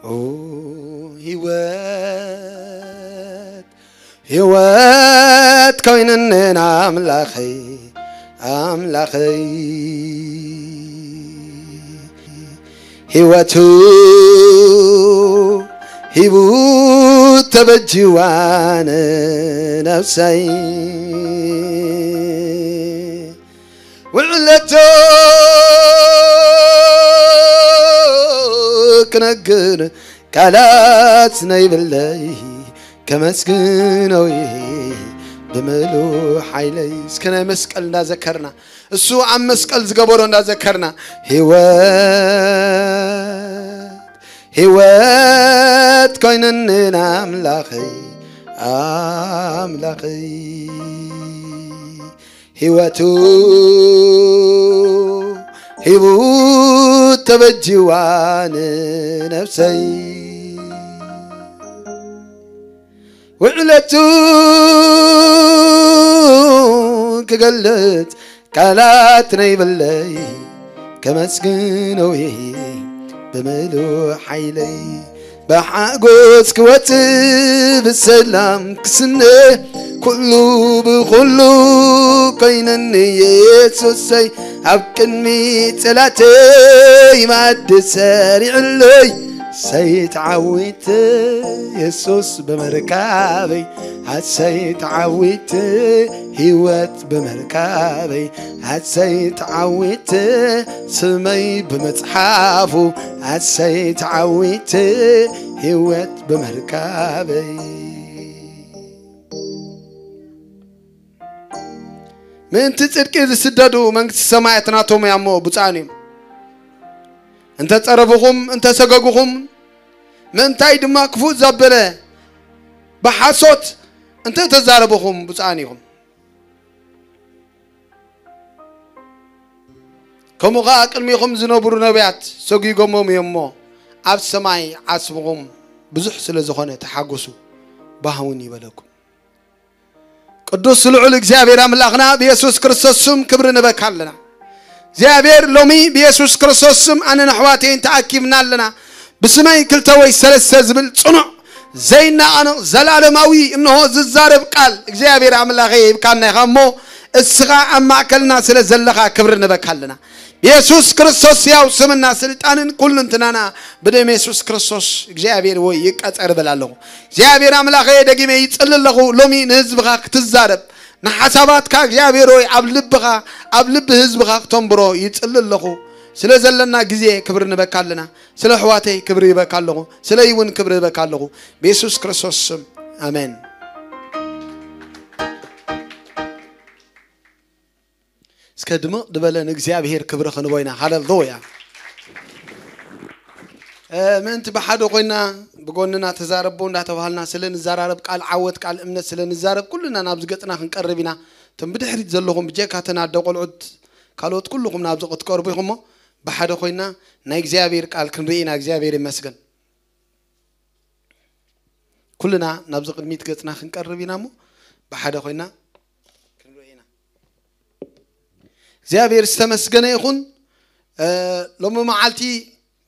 ኦ፣ ህይወት፣ ህይወት ኮይንንን ኣምላኸይ፣ ኣምላኸይ። ህይወቱ ሂቡ ተበጅዋ ንነፍሰይ። ውዕለቶ ክነግር ቃላት ነይብለይ፣ ከመስግኖ እየ ብምሉእ ሓይለይ። እስከ ናይ መስቀል እንዳዘከርና፣ እሱ ኣብ መስቀል ዝገበሮ እንዳዘከርና፣ ህይወት፣ ህይወት ኮይንንን ኣምላኸይ፣ ኣምላኸይ። ህይወቱ ሂቡ ተበጅዋ ንነፍሰይ። ውዕለቱ ክገልጽ ቃላት ነይብለይ፣ ከመስግኖ እየ ብምሉእ ሓይለይ። ብሓጎስ ክወጽእ ብሰላም ክስነ፣ ኩሉ ብኹሉ ኮይነኒ የሱሰይ። ኣብ ቅድሚ ጸላተይ መኣዲ ሰሪዕለይ፣ ሰይት ዓዊተ የሱስ ብምርካበይ። ኣሰይ ተዓዊተ ህይወት ብምርካበይ፣ ኣሰይ ተዓዊተ ስመይ ብምጽሓፉ፣ ኣሰይ ተዓዊተ ህይወት ብምርካበይ። ምእንቲ ጽድቂ ዝስደዱ መንግስቲ ሰማያት ናቶም እያ እሞ ብፁዓን እዮም። እንተ ጸረብኹም፣ እንተ ሰገጉኹም፣ ምእንታይ ድማ ክፉእ ዘበለ ብሓሶት እንተ ተዛረብኹም ብፁዓን ኢኹም። ከምኡ ኸኣ ቅድሚኹም ዝነብሩ ነቢያት ሰጒጎሞም እዮም እሞ፣ ኣብ ሰማይ ዓስብኹም ብዙሕ ስለ ዝኾነ ተሓጎሱ፣ ባህውን ይበለኩም። ቅዱስ ልዑል እግዚኣብሔር ኣምላኽና፣ ብየሱስ ክርስቶስ ስም ክብሪ ንበካ ኣለና። እግዚኣብሔር፣ ሎሚ ብየሱስ ክርስቶስ ስም ኣነን ኣሕዋተይን ተኣኪብና ኣለና። ብስመይ ክልተ ወይ ሰለስተ ዝብል ጽኑዕ ዘይነቓነቕ ዘላለማዊ እንሆ ዝዛረብ ቃል እግዚኣብሔር ኣምላኸ ሂብካና ኢኻ እሞ፣ እስኻ ኣብ ማእከልና ስለ ዘለኻ ክብሪ ንበካ ኣለና። ብየሱስ ክርስቶስ ያው ስምና ስልጣንን ኩሉ እንትናና ብደም የሱስ ክርስቶስ እግዚኣብሔር ወይ ይቀጸር እብል ኣለኹ። እግዚኣብሔር ኣምላኸ፣ ደጊመ ይጽሊ ኣለኹ። ሎሚ ንህዝብኻ ክትዛረብ፣ ንሓሳባትካ እግዚኣብሔር ወይ ኣብ ልብኻ፣ ኣብ ልቢ ህዝብኻ ክተንብሮ ይጽሊ ኣለኹ። ስለ ዘለና ግዜ ክብሪ ንበካ ኣለና። ስለ ኣሕዋተይ ክብሪ ይበካ ኣለኹ። ስለይ እውን ክብሪ ይበካ ኣለኹ። ብየሱስ ክርስቶስ ስም፣ ኣሜን። እስከ ድምቕ ዝበለ ንእግዚኣብሔር ክብሪ ክንቦ ኢና። ሃሌሉያ። እ፣ ምእንቲ ብሓደ ኮይና ብጎንና ተዛረቡ እንዳተባሃልና ስለ ንዘራረብ፣ ቃል ዓወት፣ ቃል እምነት ስለ ንዛረብ፣ ኩልና ናብዚ ገጽና ክንቀርብ ኢና። እቶም ብድሕሪት ዘለኹም፣ ብጀካ እተን ኣደ ቆልዑት፣ ካልኦት ኩልኹም ናብዚ ክትቀርቡ ኢኹም እሞ፣ ብሓደ ኮይና ናይ እግዚኣብሔር ቃል ክንርኢ ኢና። እግዚኣብሔር ይመስገን። ኩልና ናብዚ ቅድሚት ገጽና ክንቀርብ ኢና እሞ፣ ብሓደ ኮይና ክንርኢ ኢና። እግዚኣብሔር ዝተመስገነ ይኹን። እ፣ ሎሚ መዓልቲ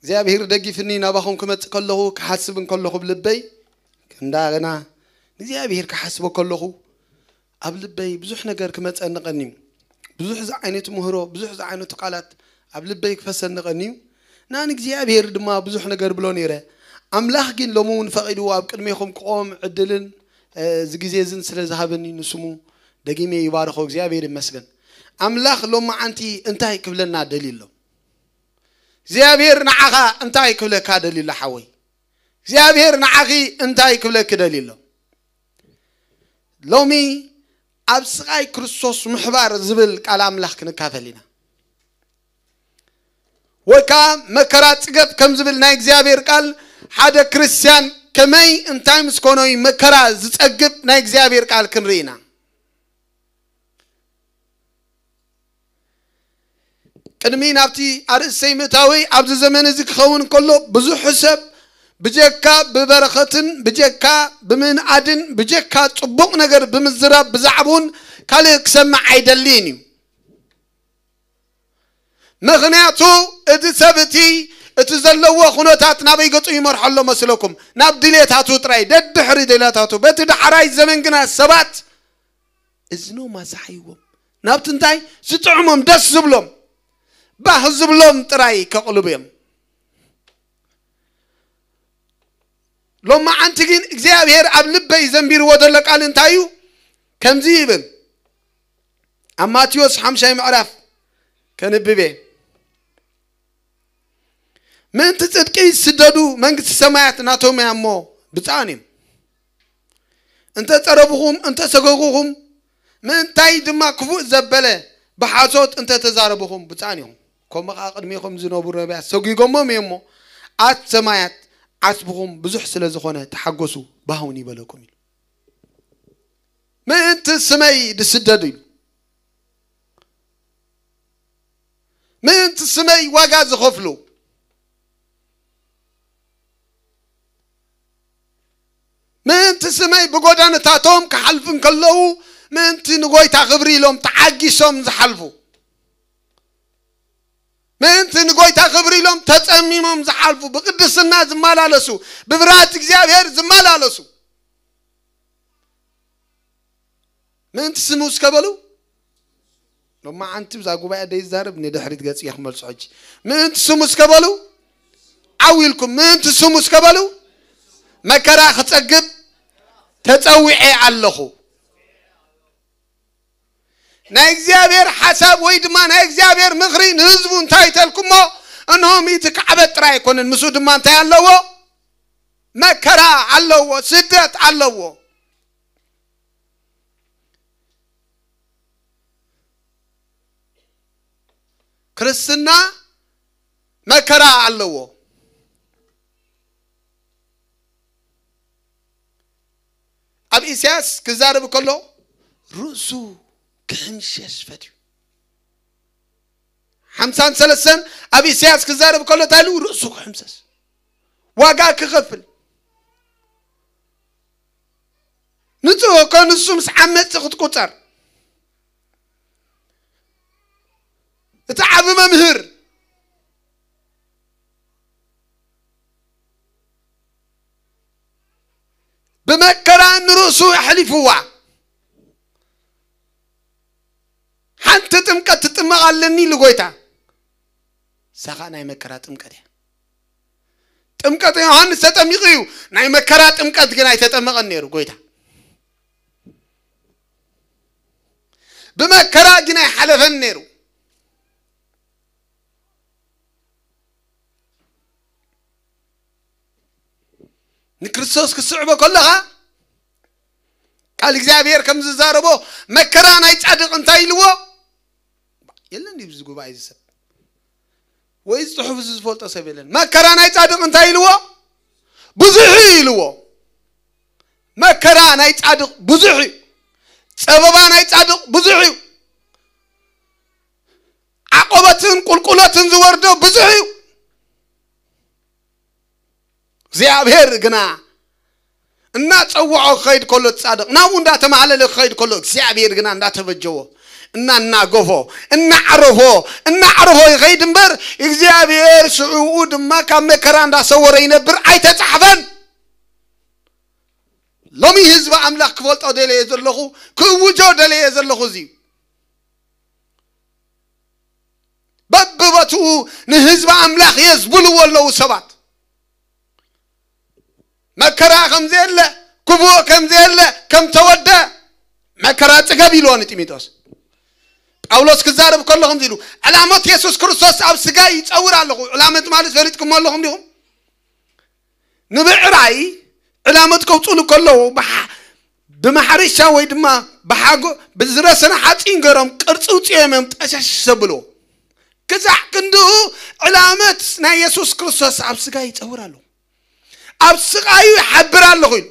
እግዚኣብሔር ደጊፍኒ ናባኹም ክመጽእ ከለኹ፣ ክሓስብ እንከለኹ ብልበይ፣ እንዳገና ንእግዚኣብሔር ክሓስቦ ከለኹ፣ ኣብ ልበይ ብዙሕ ነገር ክመጸኒ ቀንዩ። ብዙሕ ዝዓይነቱ ምህሮ፣ ብዙሕ ዝዓይነቱ ቃላት ኣብ ልበይ ክፈሰኒ ቀንዩ። እና ንእግዚኣብሔር ድማ ብዙሕ ነገር ብሎ ነይረ። ኣምላኽ ግን ሎሚ እውን ፈቒድዎ ኣብ ቅድሜኹም ክቆም ዕድልን፣ እ፣ እዚ ግዜ እዝን ስለ ዝሃበኒ ንስሙ ደጊመ ይባርኾ። እግዚኣብሔር ይመስገን። ኣምላኽ ሎማዓንቲ እንታይ ክብለና ደልዩ ኣሎ? እግዚኣብሔር ንዓኻ እንታይ ክብለካ ደልዩ ኣሎ ሓወይ? እግዚኣብሔር ንዓኺ እንታይ ክብለኪ ደልዩ ኣሎ? ሎሚ ኣብ ስቓይ ክርስቶስ ምሕባር ዝብል ቃል ኣምላኽ ክንካፈል ኢና። ወይ ከዓ መከራ ጽገብ ከም ዝብል ናይ እግዚኣብሔር ቃል፣ ሓደ ክርስትያን ከመይ እንታይ ምስ ኮኖ እዩ መከራ ዝጸግብ ናይ እግዚኣብሔር ቃል ክንርኢ ኢና። ቅድሚ ናብቲ ኣርእስተይ ምእታወይ፣ ኣብዚ ዘመን እዚ ክኸውን ከሎ ብዙሕ ሰብ ብጀካ ብበረኸትን ብጀካ ብምንኣድን ብጀካ ጽቡቕ ነገር ብምዝራብ ብዛዕባኡን ካልእ ክሰምዕ ኣይደልይን እዩ። ምኽንያቱ እቲ ሰብ እቲ እቲ ዘለዎ ኩነታት ናበይ ገጹ ይመርሖ ኣሎ መስለኩም? ናብ ድሌታቱ ጥራይ፣ ደድሕሪ ድሌታቱ። በቲ ዳሕራይ ዘመን ግና ሰባት እዝኖም ኣሳሕይዎም፣ ናብቲ እንታይ ዝጥዕሞም፣ ደስ ዝብሎም፣ ባህ ዝብሎም ጥራይ ከቕልቡ እዮም። ሎማዓንቲ ግን እግዚኣብሔር ኣብ ልበይ ዘንቢርዎ ዘሎ ቃል እንታይ እዩ? ከምዚ ይብል፣ ኣብ ማቴዎስ ሓምሻይ ምዕራፍ ከንብብ እየ። ምእንቲ ጽድቂ ዝስደዱ መንግስቲ ሰማያት ናቶም እያ እሞ ብጻን እዮም። እንተ ጸረብኹም፣ እንተ ሰጎጉኹም፣ ምእንታይ ድማ ክፉእ ዘበለ ብሓሶት እንተ ተዛረብኹም ብጻን ኢኹም። ከምኡ ኸዓ ቅድሜኹም ዝነብሩ ነቢያት ሰጒጎሞም እዮም እሞ፣ ኣት ሰማያት ዓስብኹም ብዙሕ ስለ ዝኾነ ተሓጎሱ፣ ባህውን ይበለኩም ኢሉ። ምእንቲ ስመይ ዝስደዱ ኢሉ። ምእንቲ ስመይ ዋጋ ዝኸፍሉ፣ ምእንቲ ስመይ ብጎዳነታቶም ክሓልፉ እንከለዉ፣ ምእንቲ ንጎይታ ክብሪ ኢሎም ተዓጊሶም ዝሓልፉ፣ ምእንቲ ንጎይታ ክብሪ ኢሎም ተጸሚሞም ዝሓልፉ፣ ብቅድስና ዝመላለሱ፣ ብፍርሃት እግዚኣብሔር ዝመላለሱ፣ ምእንቲ ስሙ እስከ በሉ። ሎማዓንቲ ብዛ ጉባኤ ደይዛረብ ንድሕሪት ገጽ እየ ክመልሶ ሕጂ። ምእንቲ ስሙ እስከ በሉ። ዓው ኢልኩም ምእንቲ ስሙ እስከ በሉ። መከራ ክጸግብ ተጸዊዐ ኣለኹ። ናይ እግዚኣብሔር ሓሳብ ወይ ድማ ናይ እግዚኣብሔር ምኽሪ ንህዝቡ እንታይ ተልኩሞ? እንሆ፣ ሚእቲ ካዕበት ጥራይ ኣይኮነን፣ ምስኡ ድማ እንታይ ኣለዎ? መከራ ኣለዎ፣ ስደት ኣለዎ። ክርስትና መከራ ኣለዎ። ኣብ ኢሳያስ ክዛረብ ከሎ ርእሱ ክሕምሸሽ ፈትዩ። ሓምሳን ሰለስተን ኣብ ኢሳያስ ክዛረብ ከሎ እንታይ ኢሉ? ርእሱ ክሕምሰስ፣ ዋጋ ክኸፍል፣ ንጹህ እኮ ንሱ ምስ ዓመጽ ክትቁጸር፣ እቲ ዓቢ መምህር ብመከራ ንርእሱ ኣሕሊፍዋ። ሓንቲ ጥምቀት ትጥመቕ ኣለኒ ኢሉ ጎይታ። እሳ ኸኣ ናይ መከራ ጥምቀት እያ። ጥምቀት ዮሃንስ ተጠሚቑ እዩ፣ ናይ መከራ ጥምቀት ግን ኣይተጠመቐን ነይሩ ጎይታ። ብመከራ ግን ኣይሓለፈን ነይሩ። ንክርስቶስ ክትስዕቦ ከለኻ፣ ቃል እግዚኣብሔር ከም ዝዛረቦ፣ መከራ ናይ ጻድቕ እንታይ ኢልዎ? የለን ድዩ ኣብዚ ጉባኤ እዚ ሰብ? ወይ እዚ ጽሑፍ እዚ ዝፈልጦ ሰብ የለን? መከራ ናይ ጻድቕ እንታይ ኢልዎ? ብዙሕ እዩ ኢልዎ። መከራ ናይ ጻድቕ ብዙሕ እዩ። ጸበባ ናይ ጻድቕ ብዙሕ እዩ። ዓቐበትን ቁልቁለትን ዝወርዶ ብዙሕ እዩ። እግዚኣብሔር ግና እናጸውዖ ክኸይድ ከሎ፣ ጻድቕ ናብኡ እንዳተማህለለ ክኸይድ ከሎ፣ እግዚኣብሔር ግና እንዳተበጀዎ፣ እናናገፎ፣ እናዕረፎ፣ እናዕረፎ ይኸይድ እምበር፣ እግዚኣብሔር ሽዑኡ ድማ ካብ መከራ እንዳሰወረ ይነብር ኣይተጻሕፈን። ሎሚ ህዝቢ ኣምላኽ ክፈልጦ ደለየ ዘለኹ፣ ክእውጆ ደለየ ዘለኹ እዚ እዩ። በብቦትኡ ንህዝቢ ኣምላኽ የዝብልዎ ኣለዉ ሰባት። መከራ ከም ዘየለ፣ ክፉእ ከም ዘየለ፣ ከም ተወደ፣ መከራ ጽገብ ኢልዎ ንጢሞቴዎስ። ጳውሎስ ክዛረብ ከሎ ከምዚ ኢሉ፣ ዕላመት የሱስ ክርስቶስ ኣብ ስጋ ይጸውር ኣለኹ። ዕላመት ማለት ፈሊጥኩሞ ኣለኹም ዲኹም? ንብዕራይ ዕላመት ከውጽሉ ከለዉ፣ ብሓ-፣ ብማሕረሻ ወይ ድማ ብሓጎ-፣ ብዝረሰነ ሓጺን ገይሮም ቅርጺ ውጽኦም እዮም ጠሸሽ ዘብልዎ። ክሳዕ ክንድኡ ዕላመት ናይ የሱስ ክርስቶስ ኣብ ስጋ ይጸውር ኣለኹ። ኣብ ስቓዩ ይሓብር ኣለኹ ኢሉ።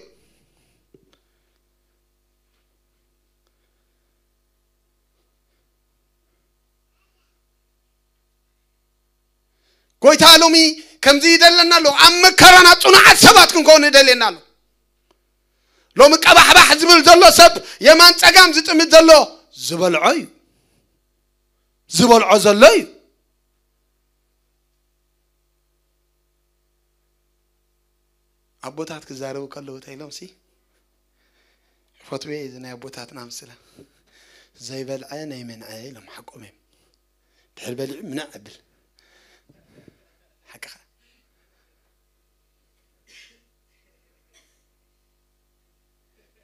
ጎይታ ሎሚ ከምዚ ይደለና ኣሎ። ኣብ መከራና ጽኑዓት ሰባት ክንከውን ይደልየና ኣሎ። ሎሚ ቀባሕባሕ ዝብል ዘሎ ሰብ፣ የማን ጸጋም ዝጥምት ዘሎ፣ ዝበልዖ እዩ። ዝበልዖ ዘሎ እዩ። ኣቦታት ክዛረቡ ከለዉ እንታይ ኢሎም ሲ? ይፈትዎ እየ እዚ ናይ ኣቦታትና ምስላ። ዘይበልዐ ናይ መንዐ ኢሎም ሓቆም እዮም። ድሕር በሊዑ ምንዕ እብል። ሓቅኻ።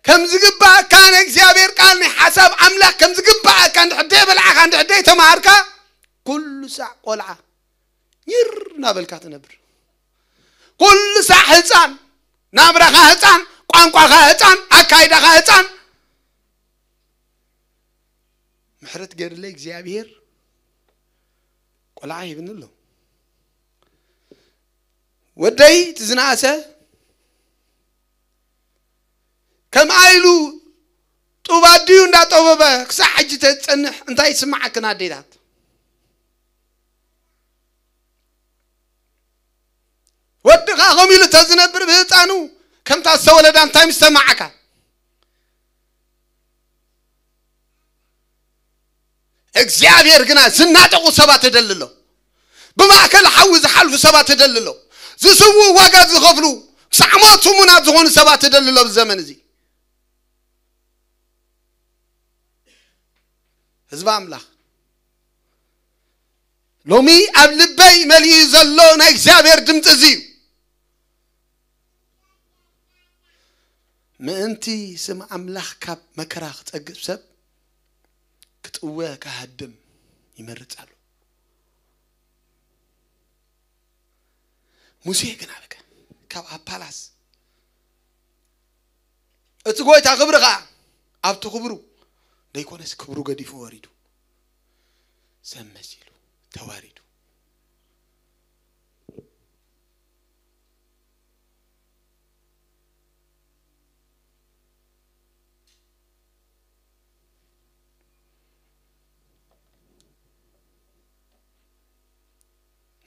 ከም ዝግባኣካ ናይ እግዚኣብሔር ቃል ናይ ሓሳብ ኣምላኽ ከም ዝግባኣካ እንድሕር ደይበልዓኻ እንድሕር ደይተማሃርካ ኩሉ ሳዕ ቆልዓ ኝር እናበልካ ትነብር። ኩሉ ሳዕ ህፃን፣ ናብራኻ ህፃን፣ ቋንቋኻ ህፃን፣ ኣካይዳኻ ህፃን። ምሕረት ገይርለይ እግዚኣብሔር ቆልዓ ሂብኒ ኣሎ። ወደይ እቲ ዝነኣሰ ከምኣ ኢሉ ጡብ ኣዲኡ እንዳጠበበ ክሳዕ ሕጂ ተዝጸንሕ እንታይ ይስምዓክን ኣዴታት? ወድኻ ከም ኢሉ ተዝነብር ብህፃኑ ከምታ ዝተወለዳ እንታይ ምስ ሰማዓካ? እግዚኣብሔር ግና ዝናጠቑ ሰባት እደሊ ኣሎ። ብማእከል ሓዊ ዝሓልፉ ሰባት እደሊ ኣሎ። ዝስውኡ ዋጋ ዝኸፍሉ ክሳዕ ሞት እሙናት ዝኾኑ ሰባት እደሊ ኣሎ ኣብዚ ዘመን እዚ። ህዝቢ ኣምላኽ ሎሚ ኣብ ልበይ መሊኡ ዘሎ ናይ እግዚኣብሔር ድምፂ እዚ እዩ። ምእንቲ ስም ኣምላኽ ካብ መከራ ክጸግብ ሰብ ክጥወ ክሃድም ይመርጽ ኣሎ። ሙሴ ግን ኣበቀ ካብ ኣፓላስ እቲ ጎይታ ክብሪ ኸዓ ኣብቲ ክብሩ ደይኮነስ ክብሩ ገዲፉ ወሪዱ ሰብ መሲሉ ተዋሪዱ።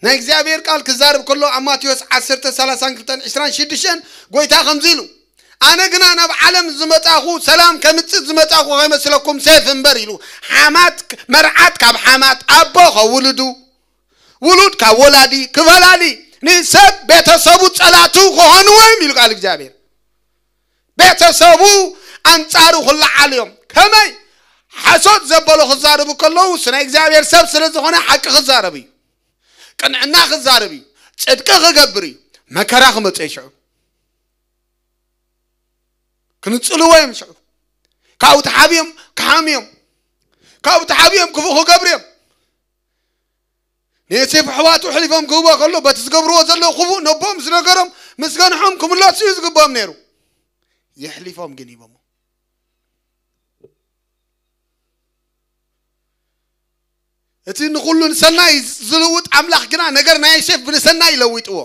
ናይ እግዚኣብሔር ቃል ክዛረብ ከሎ ኣብ ማቴዎስ ዓሰርተ ሰላሳን ክልተን ዕስራን ሽዱሽተን ጎይታ ከምዚ ኢሉ ኣነ ግና ናብ ዓለም ዝመጻኹ ሰላም ከምጽእ ዝመጻኹ ከይመስለኩም ሴፍ እምበር ኢሉ ሓማት መርዓት ካብ ሓማት ኣቦ ከውልዱ ውሉድ ካብ ወላዲ ክበላሊ ንሰብ ቤተሰቡ ጸላቱ ክኾኑ ወይም ኢሉ ቃል እግዚኣብሔር ቤተሰቡ ኣንጻሩ ክለዓሉ እዮም። ከመይ ሓሶት ዘበሎ ክዛረቡ ከለዉ ስነ እግዚኣብሔር ሰብ ስለ ዝኾነ ሓቂ ክዛረብ እዩ። ቅንዕና ክዛረብ እዩ። ጽድቂ ክገብር እዩ። መከራ ክመጽእ እዩ ሽዑ ክንጽልዎ እዮም ሽዑ ካብኡ ተሓብዮም ክሓምዮም ካብኡ ተሓብዮም ክፉእ ክገብርዮም ንዮሴፍ ኣሕዋቱ ኣሕሊፎም ክህቦ ከሎ በቲ ዝገብርዎ ዘለዉ ክፉእ ነቦም ምስ ነገሮም ምስ ገንሖም ክምለሱ እዩ ዝግብኦም ነይሩ። የሕሊፎም ግን ሂቦሞ። እቲ ንኹሉ ንሰናይ ዝልውጥ ኣምላኽ ግና ነገር ናይ ዮሴፍ ብንሰናይ ይለውጥዎ።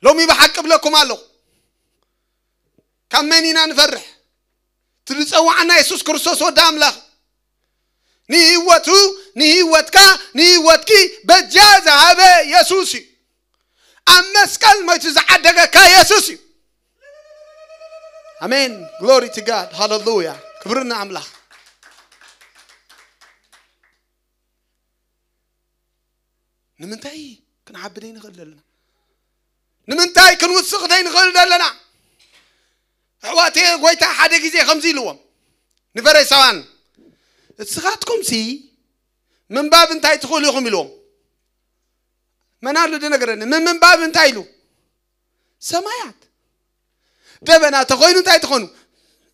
ሎሚ ብሓቂ እብለኩም ኣለኹ፣ ካብ መን ኢና ንፈርሕ? እቲ ዝጸዋዓና የሱስ ክርስቶስ ወዲ ኣምላኽ ንህይወቱ ንህይወትካ ንህይወትኪ በጃ ዝሃበ የሱስ እዩ። ኣብ መስቀል ሞይቱ ዝዓደገካ የሱስ እዩ። ኣሜን። ግሎሪ ቱ ጋድ ሃለሉያ። ክብሪ ንኣምላኽ። ንምንታይ ክንዓቢ ዘይንኽእል ዘለና? ንምንታይ ክንውስኽ ዘይንኽእል ዘለና? ኣሕዋተየ ጎይታ ሓደ ግዜ ከምዚ ኢልዎም ንፈሪሳውያን፣ እስኻትኩምሲ ምንባብ እንታይ ትኽእሉ ኢኹም ኢልዎም። መን ኣሎ ዝነገረኒ? ምምንባብ እንታይ ኢሉ? ሰማያት ደበና ተኾይኑ እንታይ ትኾኑ?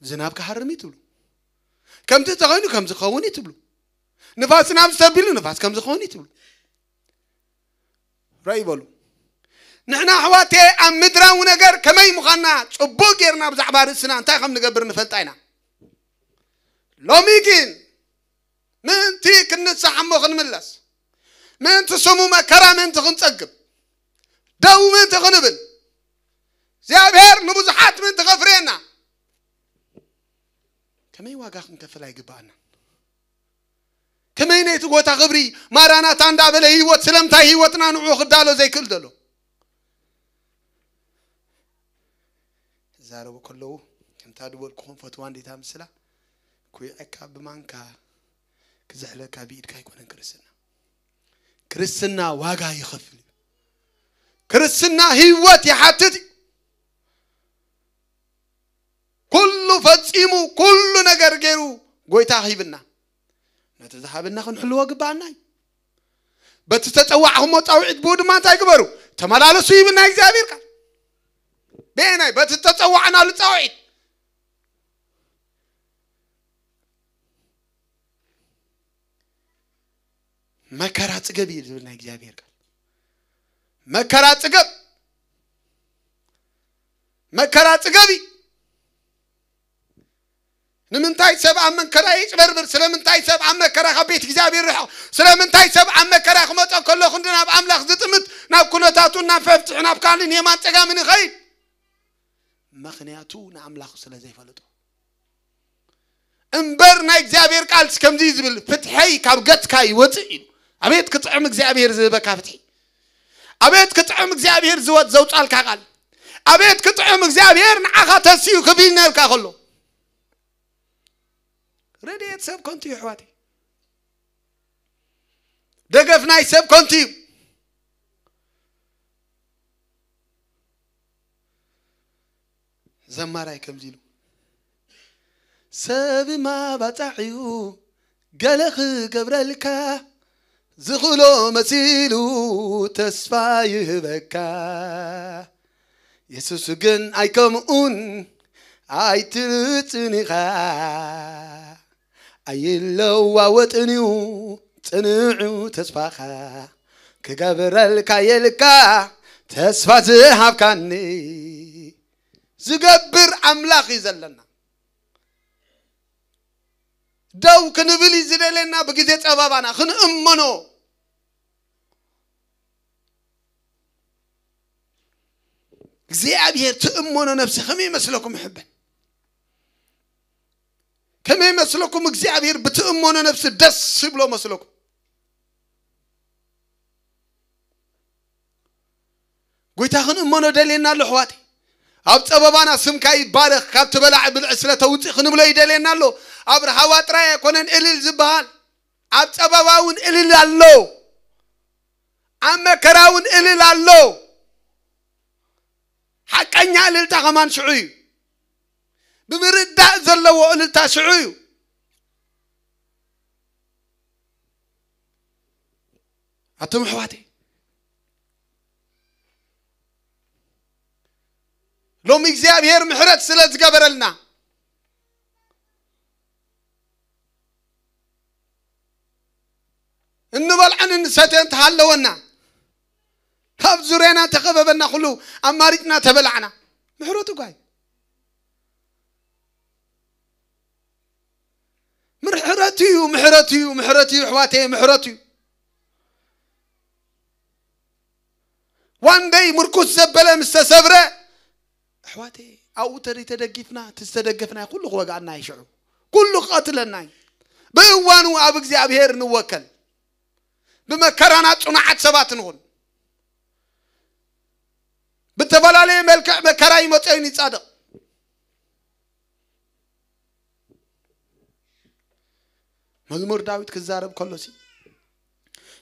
ዝናብ ክሃርም እዩ ትብሉ። ከምቲ ተኾይኑ ከምዚ ክኸውን እዩ ትብሉ። ንፋስ ናብ ዝተቢሉ ንፋስ ከምዚ ክኸውን እዩ ትብሉ። ራይ ይበሉ። ንሕና ኣሕዋቴ ኣብ ምድራዊ ነገር ከመይ ምዃንና ጽቡቕ ጌርና ብዛዕባ ርእስና እንታይ ከም ንገብር ንፈልጣ ኢና። ሎሚ ግን ምእንቲ ክንንሳሕ እሞ ክንምለስ ምእንቲ ስሙ መከራ ምእንቲ ክንጸግብ ደው ምእንቲ ክንብል እግዚኣብሔር ንብዙሓት ምእንቲ ከፍርየና ከመይ ዋጋ ክንከፍል ኣይግባኣናን። ከመይ ነቲ ጎታ ክብሪ ማራናታ እንዳበለ ህይወት ስለምንታይ ህይወትና ንዑ ክዳሎ ዘይክእል ዘሎ ክዛረቡ ከለዉ ከምታ ዝበልኩኹም ፈትዋ እንዴታ ምስላ ኩይዐካ ብማንካ ክዝሕለካ ብኢድካ ኣይኮነን ክርስትና። ክርስትና ዋጋ ይኸፍል እዩ። ስና ህይወት ይሓትት እዩ። ኩሉ ፈጺሙ፣ ኩሉ ነገር ገይሩ ጎይታ ሂብና። ነቲ ዝሃበና ክንሕልዎ ግባኣና እዩ። በቲ ዝተጸዋዕኹሞ ጻውዒት ብኡ ድማ እንታይ ግበሩ? ተመላለሱ ይብልና እግዚኣብሔር ቃል። በየናይ? በቲ ዝተጸዋዕናሉ ጻውዒት። መከራ ጽገብ እዩ ዝብል ናይ እግዚኣብሔር ቃል። መከራ ጽገብ፣ መከራ ጽገብ እዩ። ንምንታይ ሰብ ኣብ መከራ ይጭበርብር? ስለምንታይ ሰብ ኣብ መከራ ካብ ቤት እግዚኣብሔር ይርሕቕ? ስለምንታይ ሰብ ኣብ መከራ ክመጾ ከሎ ክንዲ ናብ ኣምላኽ ዝጥምት፣ ናብ ኩነታቱ፣ ናብ መፍትሒ፣ ናብ ካልእን የማን ጸጋምን ይኸይድ? ምኽንያቱ ንኣምላኽ ስለ ዘይፈልጦ። እምበር ናይ እግዚኣብሔር ቃል ከምዚ እዩ ዝብል፣ "ፍትሐይ ካብ ገጽካ ይወጽእ" እዩ። ኣቤት ክጥዕም እግዚኣብሔር ዝህበካ ፍትሒ! ኣቤት ክጥዕም እግዚኣብሔር ዝወት ዘውጻልካ ቃል! ኣቤት ክጥዕም እግዚኣብሔር ንዓኻ ተስዩ ክብ ይነልካ ከሎ! ረድኤት ሰብ ከንቱ እዩ ኣሕዋተይ። ደገፍ ናይ ሰብ ከንቱ እዩ። ዘማራይ ከምዚ ኢሉ፣ "ሰብማ ባጻዕዩ ገለ ክገብረልካ ዝኽእሎ መሲሉ ተስፋ ይህበካ። የሱስ ግን ኣይከምኡን ኣይትጽን ኢኻ። ኣይለዋወጥን እዩ ጽንዑ ተስፋኻ። ክገብረልካ የልካ ተስፋ ዝሃብካኒ." ዝገብር ኣምላኽ እዩ ዘለና። ደው ክንብል እዩ ዝደልየና፣ ብግዜ ጸበባና ክንእመኖ። እግዚኣብሔር ትእመኖ ነፍሲ ከመይ መስለኩም ይሕበን? ከመይ መስለኩም እግዚኣብሔር ብትእመኖ ነፍሲ ደስ ይብሎ መስለኩም? ጎይታ ክንእመኖ ደልየና ኣሎ ኣሕዋተይ። ኣብ ጸበባና ስምካ ይባረኽ፣ ካብ ትበላዕ ብልዒ ስለ ተውጽእ ክንብሎ ይደልየና ኣሎ። ኣብ ረሃዋ ጥራይ ኣይኮነን እልል ዝበሃል፣ ኣብ ጸበባ እውን እልል ኣሎ፣ ኣብ መከራ እውን እልል ኣሎ። ሓቀኛ እልልታ ከማን ሽዑ እዩ። ብምርዳእ ዘለዎ እልልታ ሽዑ እዩ። ኣቶም ኣሕዋተይ፣ ሎሚ እግዚኣብሔር ምሕረት ስለ ዝገበረልና፣ እንበልዖን እንሰትዮን እንተሃለወና፣ ካብ ዙርያና እንተኸበበና ኩሉ ኣማሪጽና ተበላዕና፣ ምሕረቱ እኳ እዩ። ምሕረት እዩ፣ ምሕረት እዩ፣ ምሕረት እዩ፣ ኣሕዋተይ፣ ምሕረት እዩ። ዋንደይ ምርኩስ ዘበለ ምስ ተሰብረ፣ ኣሕዋተይ፣ ኣብኡ ተደይ ተደጊፍና፣ እቲ ዝተደገፍናዮ ኩሉ ክወግኣና እዩ ሽዑ። ኩሉ ክቐትለና እዩ። ብእዋኑ ኣብ እግዚኣብሔር ንወከል። ብመከራና ጽኑዓት ሰባት ንኹን። ብተፈላለየ መልክዕ መከራ ይመጽኦ እዩ ንጻድቕ። መዝሙር ዳዊት ክዛረብ ከሎ ሲ፣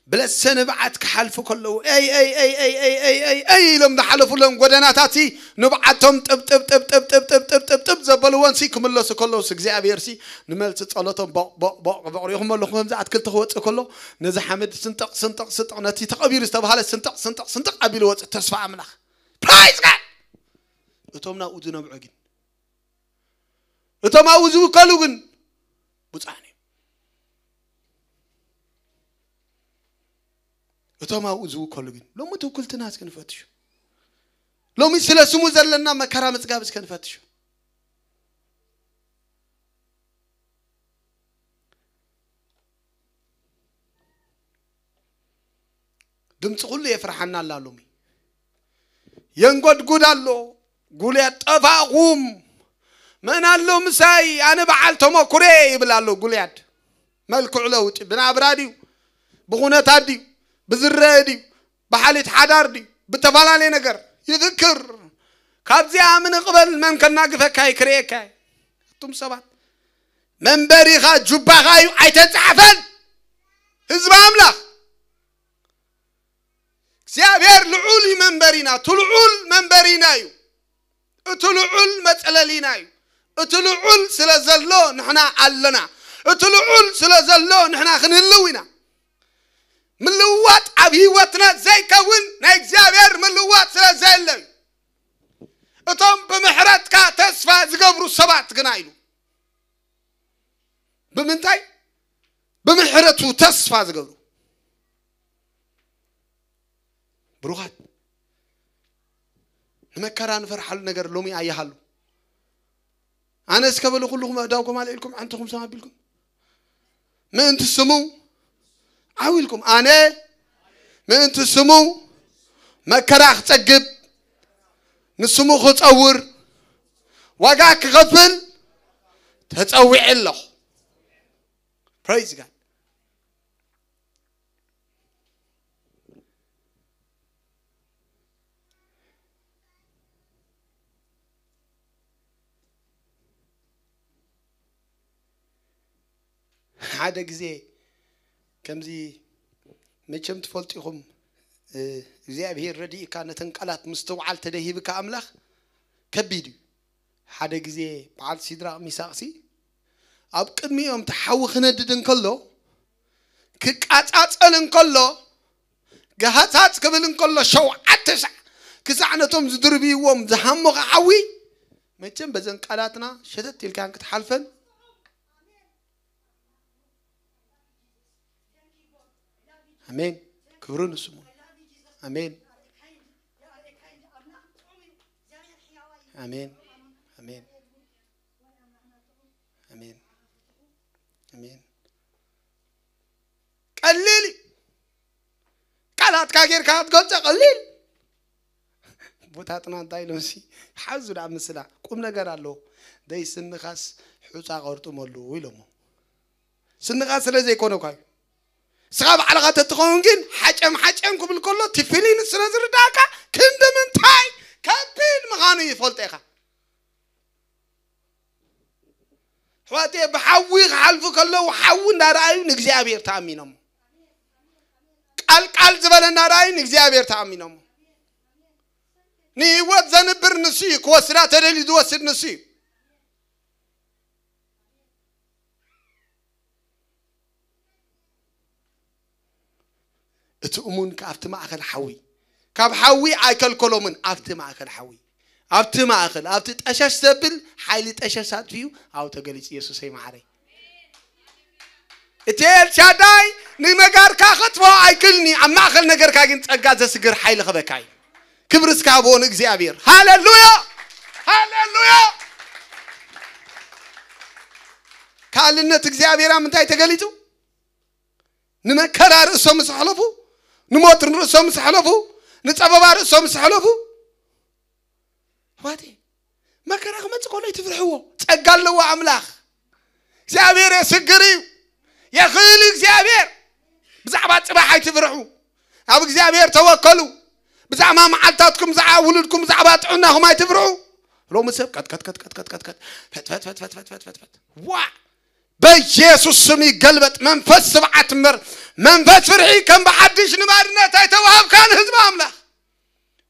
ብለሰ ንብዓት ክሓልፉ ከለዉ፣ ኤይ፣ ኤይ፣ ኤይ፣ ኤይ፣ ኤይ፣ ኤይ፣ ኤይ፣ ኤይ ኢሎም ዝሓለፉሎም ጎደናታት ሲ፣ ንብዓቶም ጥብ፣ ጥብ፣ ጥብ፣ ጥብ፣ ጥብ፣ ጥብ፣ ጥብ፣ ጥብ፣ ጥብ ዘበልዎን ሲ፣ ክምለሱ ከለዉ ሲ፣ እግዚኣብሔር ሲ፣ ንመልሲ ጸሎቶም ቦቕ፣ ቦቕ፣ ቦቕ፣ ቦቕ፣ ሪኢኹም ኣለኹም፣ ከምዚ ኣትክልቲ ክወጽእ ከሎ፣ ነዚ ሓመድ ስንጥቕ፣ ስንጥቕ፣ ስንጥቕ፣ ነቲ ተቐቢሩ ዝተባህለ ስንጥቕ፣ ስንጥቕ፣ ስንጥቕ ኣቢሉ ወጽእ ተስፋ ኣምላኽ። ፕራይዝ ጋድ! እቶም ናብኡ ዝነብዑ ግን፣ እቶም ኣብኡ ዝውከሉ ግን ብፁዓን እዮም። እቶም ኣብኡ ዝውከሉ ግን፣ ሎሚ ትውክልትና እስከ ንፈትሹ። ሎሚ ስለ ስሙ ዘለና መከራ ምጽጋብ እስከ ንፈትሹ። ድምፂ ኩሉ የፍርሓና ኣላ ሎሚ። የንጎድጉድ ኣሎ። ጉልያድ፣ "ጠፋእኹም፣ መን ኣሎ ምሳይ? ኣነ በዓል ተመኩረ" ይብል ኣሎ ጉልያድ። መልክዑ ለውጢ፣ ብናብራ ድዩ? ብኹነታት ድዩ? ብዝረአ ድዩ? ብሓሊት ሓዳር ድዩ? ብተፈላለየ ነገር ይዝክር። ካብዚኣ ምንቕበል መን ከናግፈካ እዩ ክርእየካ እዩ። ኣቱም ሰባት፣ መንበሪኻ ጁባኻ እዩ ኣይተጻሕፈን። ህዝቢ ኣምላኽ፣ እግዚኣብሔር ልዑል እዩ መንበሪና፣ እቲ ልዑል መንበሪና እዩ። እቲ ልዑል መጸለሊና እዩ። እቲ ልዑል ስለ ዘሎ ንሕና ኣለና። እቲ ልዑል ስለ ዘሎ ንሕና ክንህልው ኢና። ምልዋጥ ኣብ ህይወትና ዘይከውን ናይ እግዚኣብሔር ምልዋጥ ስለ ዘየለ እዩ። እቶም ብምሕረትካ ተስፋ ዝገብሩ ሰባት ግና ኢሉ። ብምንታይ? ብምሕረቱ ተስፋ ዝገብሩ። ብሩኻት፣ ንመከራ ንፈርሓሉ ነገር ሎሚ ኣይሃሉ። ኣነ እስከ በሉ ኩልኹም ኣእዳውኩም ኣልዒልኩም፣ ዓንትኹም ሰም ኣቢልኩም፣ ምእንቲ ስሙ ዓው ኢልኩም፣ ኣነ ምእንቲ ስሙ መከራ ክጸግብ፣ ንስሙ ክጸውር፣ ዋጋ ክኸፍል ተጸዊዐ ኣለኹ። Praise God። ሓደ ግዜ ከምዚ፣ መቸም ትፈልጡ ኢኹም፣ እ፣ እግዚኣብሔር ረዲእካ ነተን ቃላት ምስትውዓል ተደሂብካ ኣምላኽ ከቢድ እዩ። ሓደ ግዜ በዓል ሲድራቕ ሚሳቕሲ ኣብ ቅድሚኦም እቲ ሓዊ ክነድድ እንከሎ፣ ክቃጻጸል እንከሎ፣ ገሃጻጽ ክብል እንከሎ፣ ሸውዓተ ሻዕ ክሳዕ ነቶም ዝድርብይዎም ዝሃሞኸ ሓዊ፣ መቸም በዘን ቃላትና ሸተት ኢልካን ክትሓልፈን። ኣሜን። ክብሪ ንስሙ። ኣሜን። ኣሜን። ኣሜን። ኣሜን። ኣሜን። ቀሊል እዩ። ቃላትካ ጌርካ ክትገልጾ ቀሊል። ቦታትና እንታይ ኢሎም ሲ ሓዙ ደኣ ምስላ ቁም ነገር ኣለዎ። ደይ ስንኻስ ሑጻ ቀርጥመሉ ኢሎሞ። ስንኻ ስለ ዘይኮነ እኳ እዩ። ስኻ ባዕልኻ ተትኸውን ግን ሓጨም ሓጨም ክብል ከሎ እቲ ፊሊን ስለ ዝርዳእካ ክንዲ ምንታይ ከቢድ ምዃኑ ይፈልጦ ኢኻ። ኣሕዋተየ፣ ብሓዊ ክሓልፉ ከለዉ ሓዊ እንዳረኣዩ ንእግዚኣብሔር ተኣሚኖሞ። ቃል ቃል ዝበለ እንዳረኣዩ ንእግዚኣብሔር ተኣሚኖሞ። ንህይወት ዘንብር ንሱ እዩ፣ ክወስዳ ተደልዩ ዝወስድ ንሱ እዩ። እቲ እሙን ከኣ ኣብቲ ማእከል ሓዊ፣ ካብ ሓዊ ኣይከልከሎምን። ኣብቲ ማእከል ሓዊ፣ ኣብቲ ማእከል፣ ኣብቲ ጠሸሽ ዘብል ሓይሊ ጠሸሽ ኣጥፊኡ ኣብኡ ተገሊጹ። ኢየሱሰይ መሓረይ። እቲ ኤልሻዳይ ንነገርካ ከጥፍኦ ኣይክልኒ፣ ኣብ ማእከል ነገርካ ግን ጸጋ ዘስግር ሓይሊ ክበካ እዩ። ክብሪ እስከ ኣብኦ ንእግዚኣብሔር። ሃሌሉያ! ሃሌሉያ! ካልነት እግዚኣብሔር ኣብ ምንታይ ተገሊጹ? ንመከራ ርእሶም ምስ ኣሕለፉ፣ ንሞት ርእሶም ምስ ኣሕለፉ፣ ንጸበባ ርእሶም ምስ ኣሕለፉ፣ ኣሕዋተይ፣ መከራ ክመጽእ ከሎ ኣይትፍርሕዎ። ጸጋ ኣለዎ ኣምላኽ። እግዚኣብሔር የስግር እዩ። የኽእል እዩ እግዚኣብሔር። ብዛዕባ ጽባሕ ኣይትፍርሑ። ኣብ እግዚኣብሔር ተወከሉ። ብዛዕባ መዓልታትኩም፣ ብዛዕባ ውሉድኩም፣ ብዛዕባ ጥዕናኹም ኣይትፍርሑ። ሎሚ ሰብ ቀጥቀጥቀጥቀጥቀጥቀጥቀጥ፣ ፈትፈት፣ ፈትፈት፣ ፈትፈት፣ ፈትፈት። ዋ! በኢየሱስ ስም ይገልበጥ። መንፈስ ስብዓት እምበር፣ መንፈስ ፍርሒ ከም ብሓድሽ ንባርነት ኣይተዋህብካን ህዝቢ ኣምላኽ።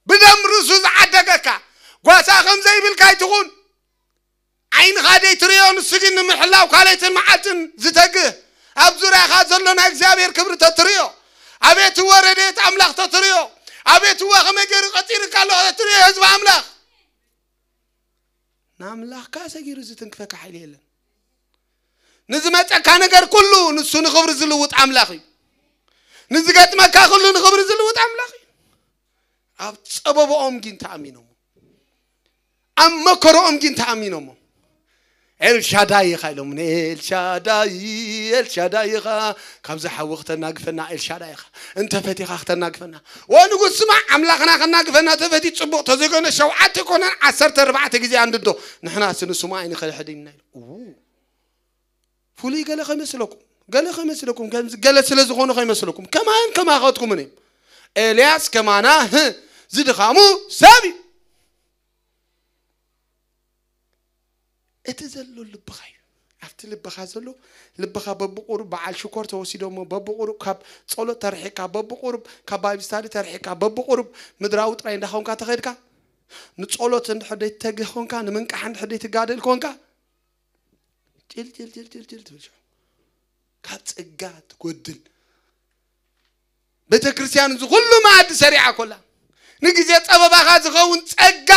ብደም ርእሱ ዝዓደገካ ጓሳ ከም ዘይብልካ ኣይትኹን። ዓይንኻ ዘይትርእዮ ንሱ ግን ንምሕላው ካልእትን መዓልትን ዝተግህ፣ ኣብ ዙርያኻ ዘሎ ናይ እግዚኣብሔር ክብሪ ተትርእዮ፣ ኣቤት እወ ረድኤት ኣምላኽ ተትርእዮ፣ ኣቤት እወ ከመይ ገይሩ ቀጺሩካ ኣሎ ተትርእዮ ህዝቢ ኣምላኽ። ንኣምላኽካ ሰጊሩ ዝትንክፈካ ሓይሊ የለን። ንዝመጸካ ነገር ኩሉ ንሱ ንኽብሪ ዝልውጥ ኣምላኽ እዩ። ንዝገጥመካ ኩሉ ንኽብሪ ዝልውጥ ኣምላኽ እዩ። ኣብ ጸበብኦም ግን ተኣሚኖም፣ ኣብ መከርኦም ግን ተኣሚኖም። ኤልሻዳይ ኢኻ ኢሎም፣ ኤልሻዳይ፣ ኤልሻዳይ ኢኻ፣ ካብዚ ሓዊ ክተናግፈና ኤልሻዳይ ኢኻ፣ እንተ ፈቲኻ ክተናግፈና። ወንጉስ ስማዕ፣ ኣምላኽና ከናግፈና ተፈቲ ጽቡቕ ተዘይኮነ ሸውዓተ ኮነን ዓሰርተ ኣርባዕተ ግዜ ኣንድዶ፣ ንሕናስ ንስሙ ኣይንኸድሕድን ኢና ኢሎም። እዉ። ፍሉይ ገለ ከይመስለኩም፣ ገለ ከይመስለኩም፣ ከምዚ ገለ ስለ ዝኾኑ ከይመስለኩም፣ ከማን ከማኸትኩምን እዮም። ኤልያስ ከማና፣ ህ፣ ዝድኻሙ ሰብ እዩ። እቲ ዘሎ ልብኻ እዩ። ኣብቲ ልብኻ ዘሎ፣ ልብኻ በብቑሩብ በዓል ሽኮር ተወሲዶሞ፣ በብቑሩብ ካብ ጸሎት ተርሒካ፣ በብቑሩብ ካብ ባይብል ስታዲ ተርሒካ፣ በብቑሩብ ምድራዊ ጥራይ እንዳኾንካ ተኸድካ፣ ንጸሎት እንድሕር ደይትተግህ ኮንካ፣ ንምንቃሕ እንድሕር ደይትጋደል ኮንካ፣ ጭል ጭል ጭል ጭል ጭል ትብል ሽዑ። ካብ ጸጋ ትጎድል። ቤተ ክርስቲያን እዚ ኩሉ መኣዲ ሰሪዓ ኮላ፣ ንግዜ ጸበባኻ ዝኸውን ጸጋ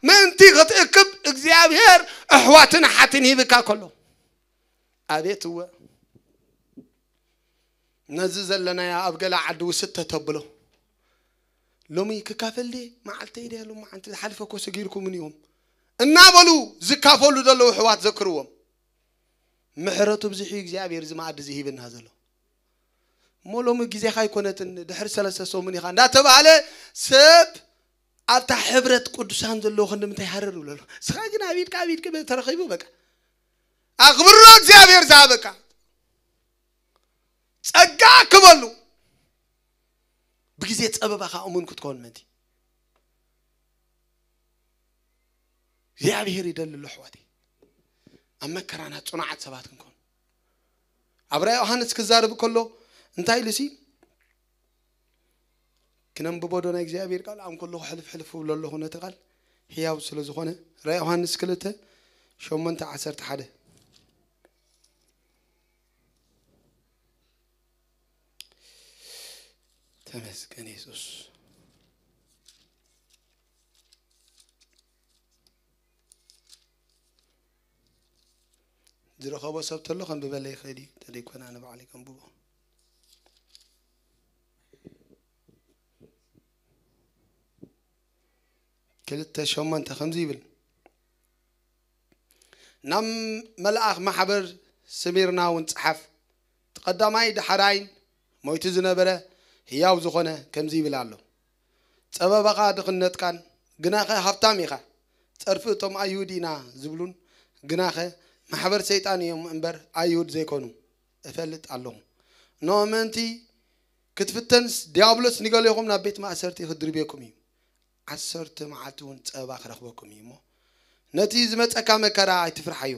ምእንቲ ክትእክብ እግዚኣብሔር ኣሕዋትን ኣሓትን ሂብካ ኮሎ፣ ኣቤት እወ። ነዚ ዘለናያ ኣብ ገለ ዓዲ ውስጥ ተተብሎ፣ ሎሚ ክካፈል ድየ? መዓልተይ ድያ? ሎሚ መዓልቲ ዝሓልፈ እኮ ሰጊርኩምን እዮም እናበሉ ዝካፈሉ ዘለዉ ኣሕዋት ዘክርዎም። ምሕረቱ ብዝሕ እዩ እግዚኣብሔር እዚ መኣዲ እዚ ሂብና ዘሎ። እሞ ሎሚ ግዜኻ ኣይኮነትን፣ ድሕሪ ሰለስተ ሰሙን ኢኻ እንዳተባህለ ሰብ ኣብታ ሕብረት ቅዱሳን ዘለዎ ክንዲ ምንታይ ሃረር ይብሎ ኣሎ። ንስኻ ግን ኣብ ኢድካ፣ ኣብ ኢድካ ተረኺቡ በቃ። ኣኽብሮ እግዚኣብሔር ዝሃበካ። ጸጋ ክበሉ። ብግዜ ጸበባኻ እሙን ክትከውን ምእንቲ። እግዚኣብሔር ይደሊ ኣሎ ኣሕዋተይ። ኣብ መከራና ጽኑዓት ሰባት ክንከውን። ኣብ ራእይ ዮሃንስ ክዛረብ ከሎ እንታይ ኢሉ ሲ? ክነንብቦ ዶ ናይ እግዚኣብሔር ቃል? ኣም ከለኹ ሕልፍ ሕልፍ እብሎ ኣለኹ ነቲ ቃል። ህያው ስለ ዝኾነ። ራእይ ዮሃንስ ክልተ፣ ሸሞንተ፣ ዓሰርተ ሓደ። ተመስገን የሱስ። ዝረኸቦ ሰብ ተሎ ከንብበለይ ይኽእል እዩ። እንተደይኮነ ኣነ ባዕለይ ከንብቦ። ክልተ ሸሞንተ ከምዚ ይብል። ናብ መልኣኽ ማሕበር ስሚርና እውን ጸሓፍ። እቲ ቀዳማይ ዳሕራይን ሞይቱ ዝነበረ ህያው ዝኾነ ከምዚ ይብል ኣሎ። ጸበባኻ ድኽነትካን ግናኸ ሃብታም ኢኻ። ጸርፊ እቶም ኣይሁድ ኢና ዝብሉን ግናኸ ማሕበር ሰይጣን እዮም እምበር ኣይሁድ ዘይኮኑ እፈልጥ ኣለኹ። እንሆ ምእንቲ ክትፍተንስ ዲያብሎስ ንገሌኹም ናብ ቤት ማእሰርቲ ክድርብየኩም እዩ። ዓሰርተ መዓልቲ እውን ጸበባ ክረኽበኩም እዩ እሞ፣ ነቲ ዝመጸካ መከራ ኣይትፍርሓዮ።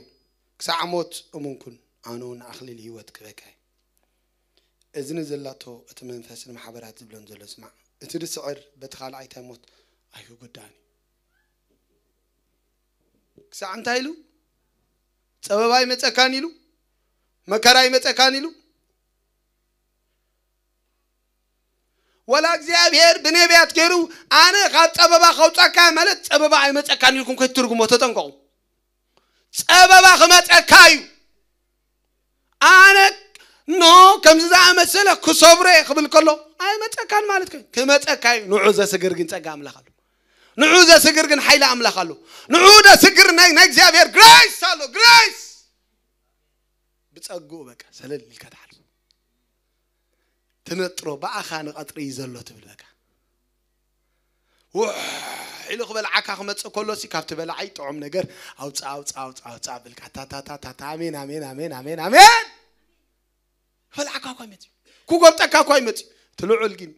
ክሳዕ ሞት እሙን ኩን፣ ኣነ እውን ኣኽሊል ህይወት ክበካ እየ። እዝኒ ዘላቶ እቲ መንፈስ ንማሕበራት ዝብለን ዘሎ ስማዕ። እቲ ዝስዕር በቲ ካልኣይ እንታይ ሞት ኣይክጉዳእን እዩ። ክሳዕ እንታይ ኢሉ? ጸበባ ይመጸካን ኢሉ፣ መከራ ይመጸካን ኢሉ። ወላ እግዚኣብሔር ብነቢያት ገይሩ ኣነ ካብ ጸበባ ከውጻካ ማለት ጸበባ ኣይመጸካን ኢልኩም ከይትትርጉሞ ተጠንቀቑ። ጸበባ ክመጸካ እዩ። ኣነ ኖ ከምዚ ዝኣመሰለ ክሰብሮ እየ ክብል ከሎ ኣይመጸካን ማለት ከ-፣ ክመጸካ እዩ። ንዑ ዘስግር ግን ጸጋ ኣምላኽ ኣሎ። ንዑ ዘስግር ግን ሓይሊ ኣምላኽ ኣሎ። ንዑ ዘስግር ናይ፣ ናይ እግዚኣብሔር ግሬስ ኣሎ። ግሬስ ብጸግኡ በቃ ሰለል ኢልካ ትሓልፎ። ትነጥሮ ብኣኻ ንቐጥሪ እዩ ዘሎ ትብል በቃ። ውሕ ኢሉ ክበልዓካ ክመጽእ ከሎ ሲ ካብቲ በላዓይ ጥዑም ነገር ኣውጻ፣ ኣውጻ፣ ኣውጻ፣ ኣውጻ ብልካ። ታታታታታ፣ ኣሜን፣ ኣሜን፣ ኣሜን፣ ኣሜን፣ ኣሜን። ክበልዓካ እኳ ይመጽእ። ክጎብጠካ እኳ ይመጽእ። እቲ ልዑል ግን፣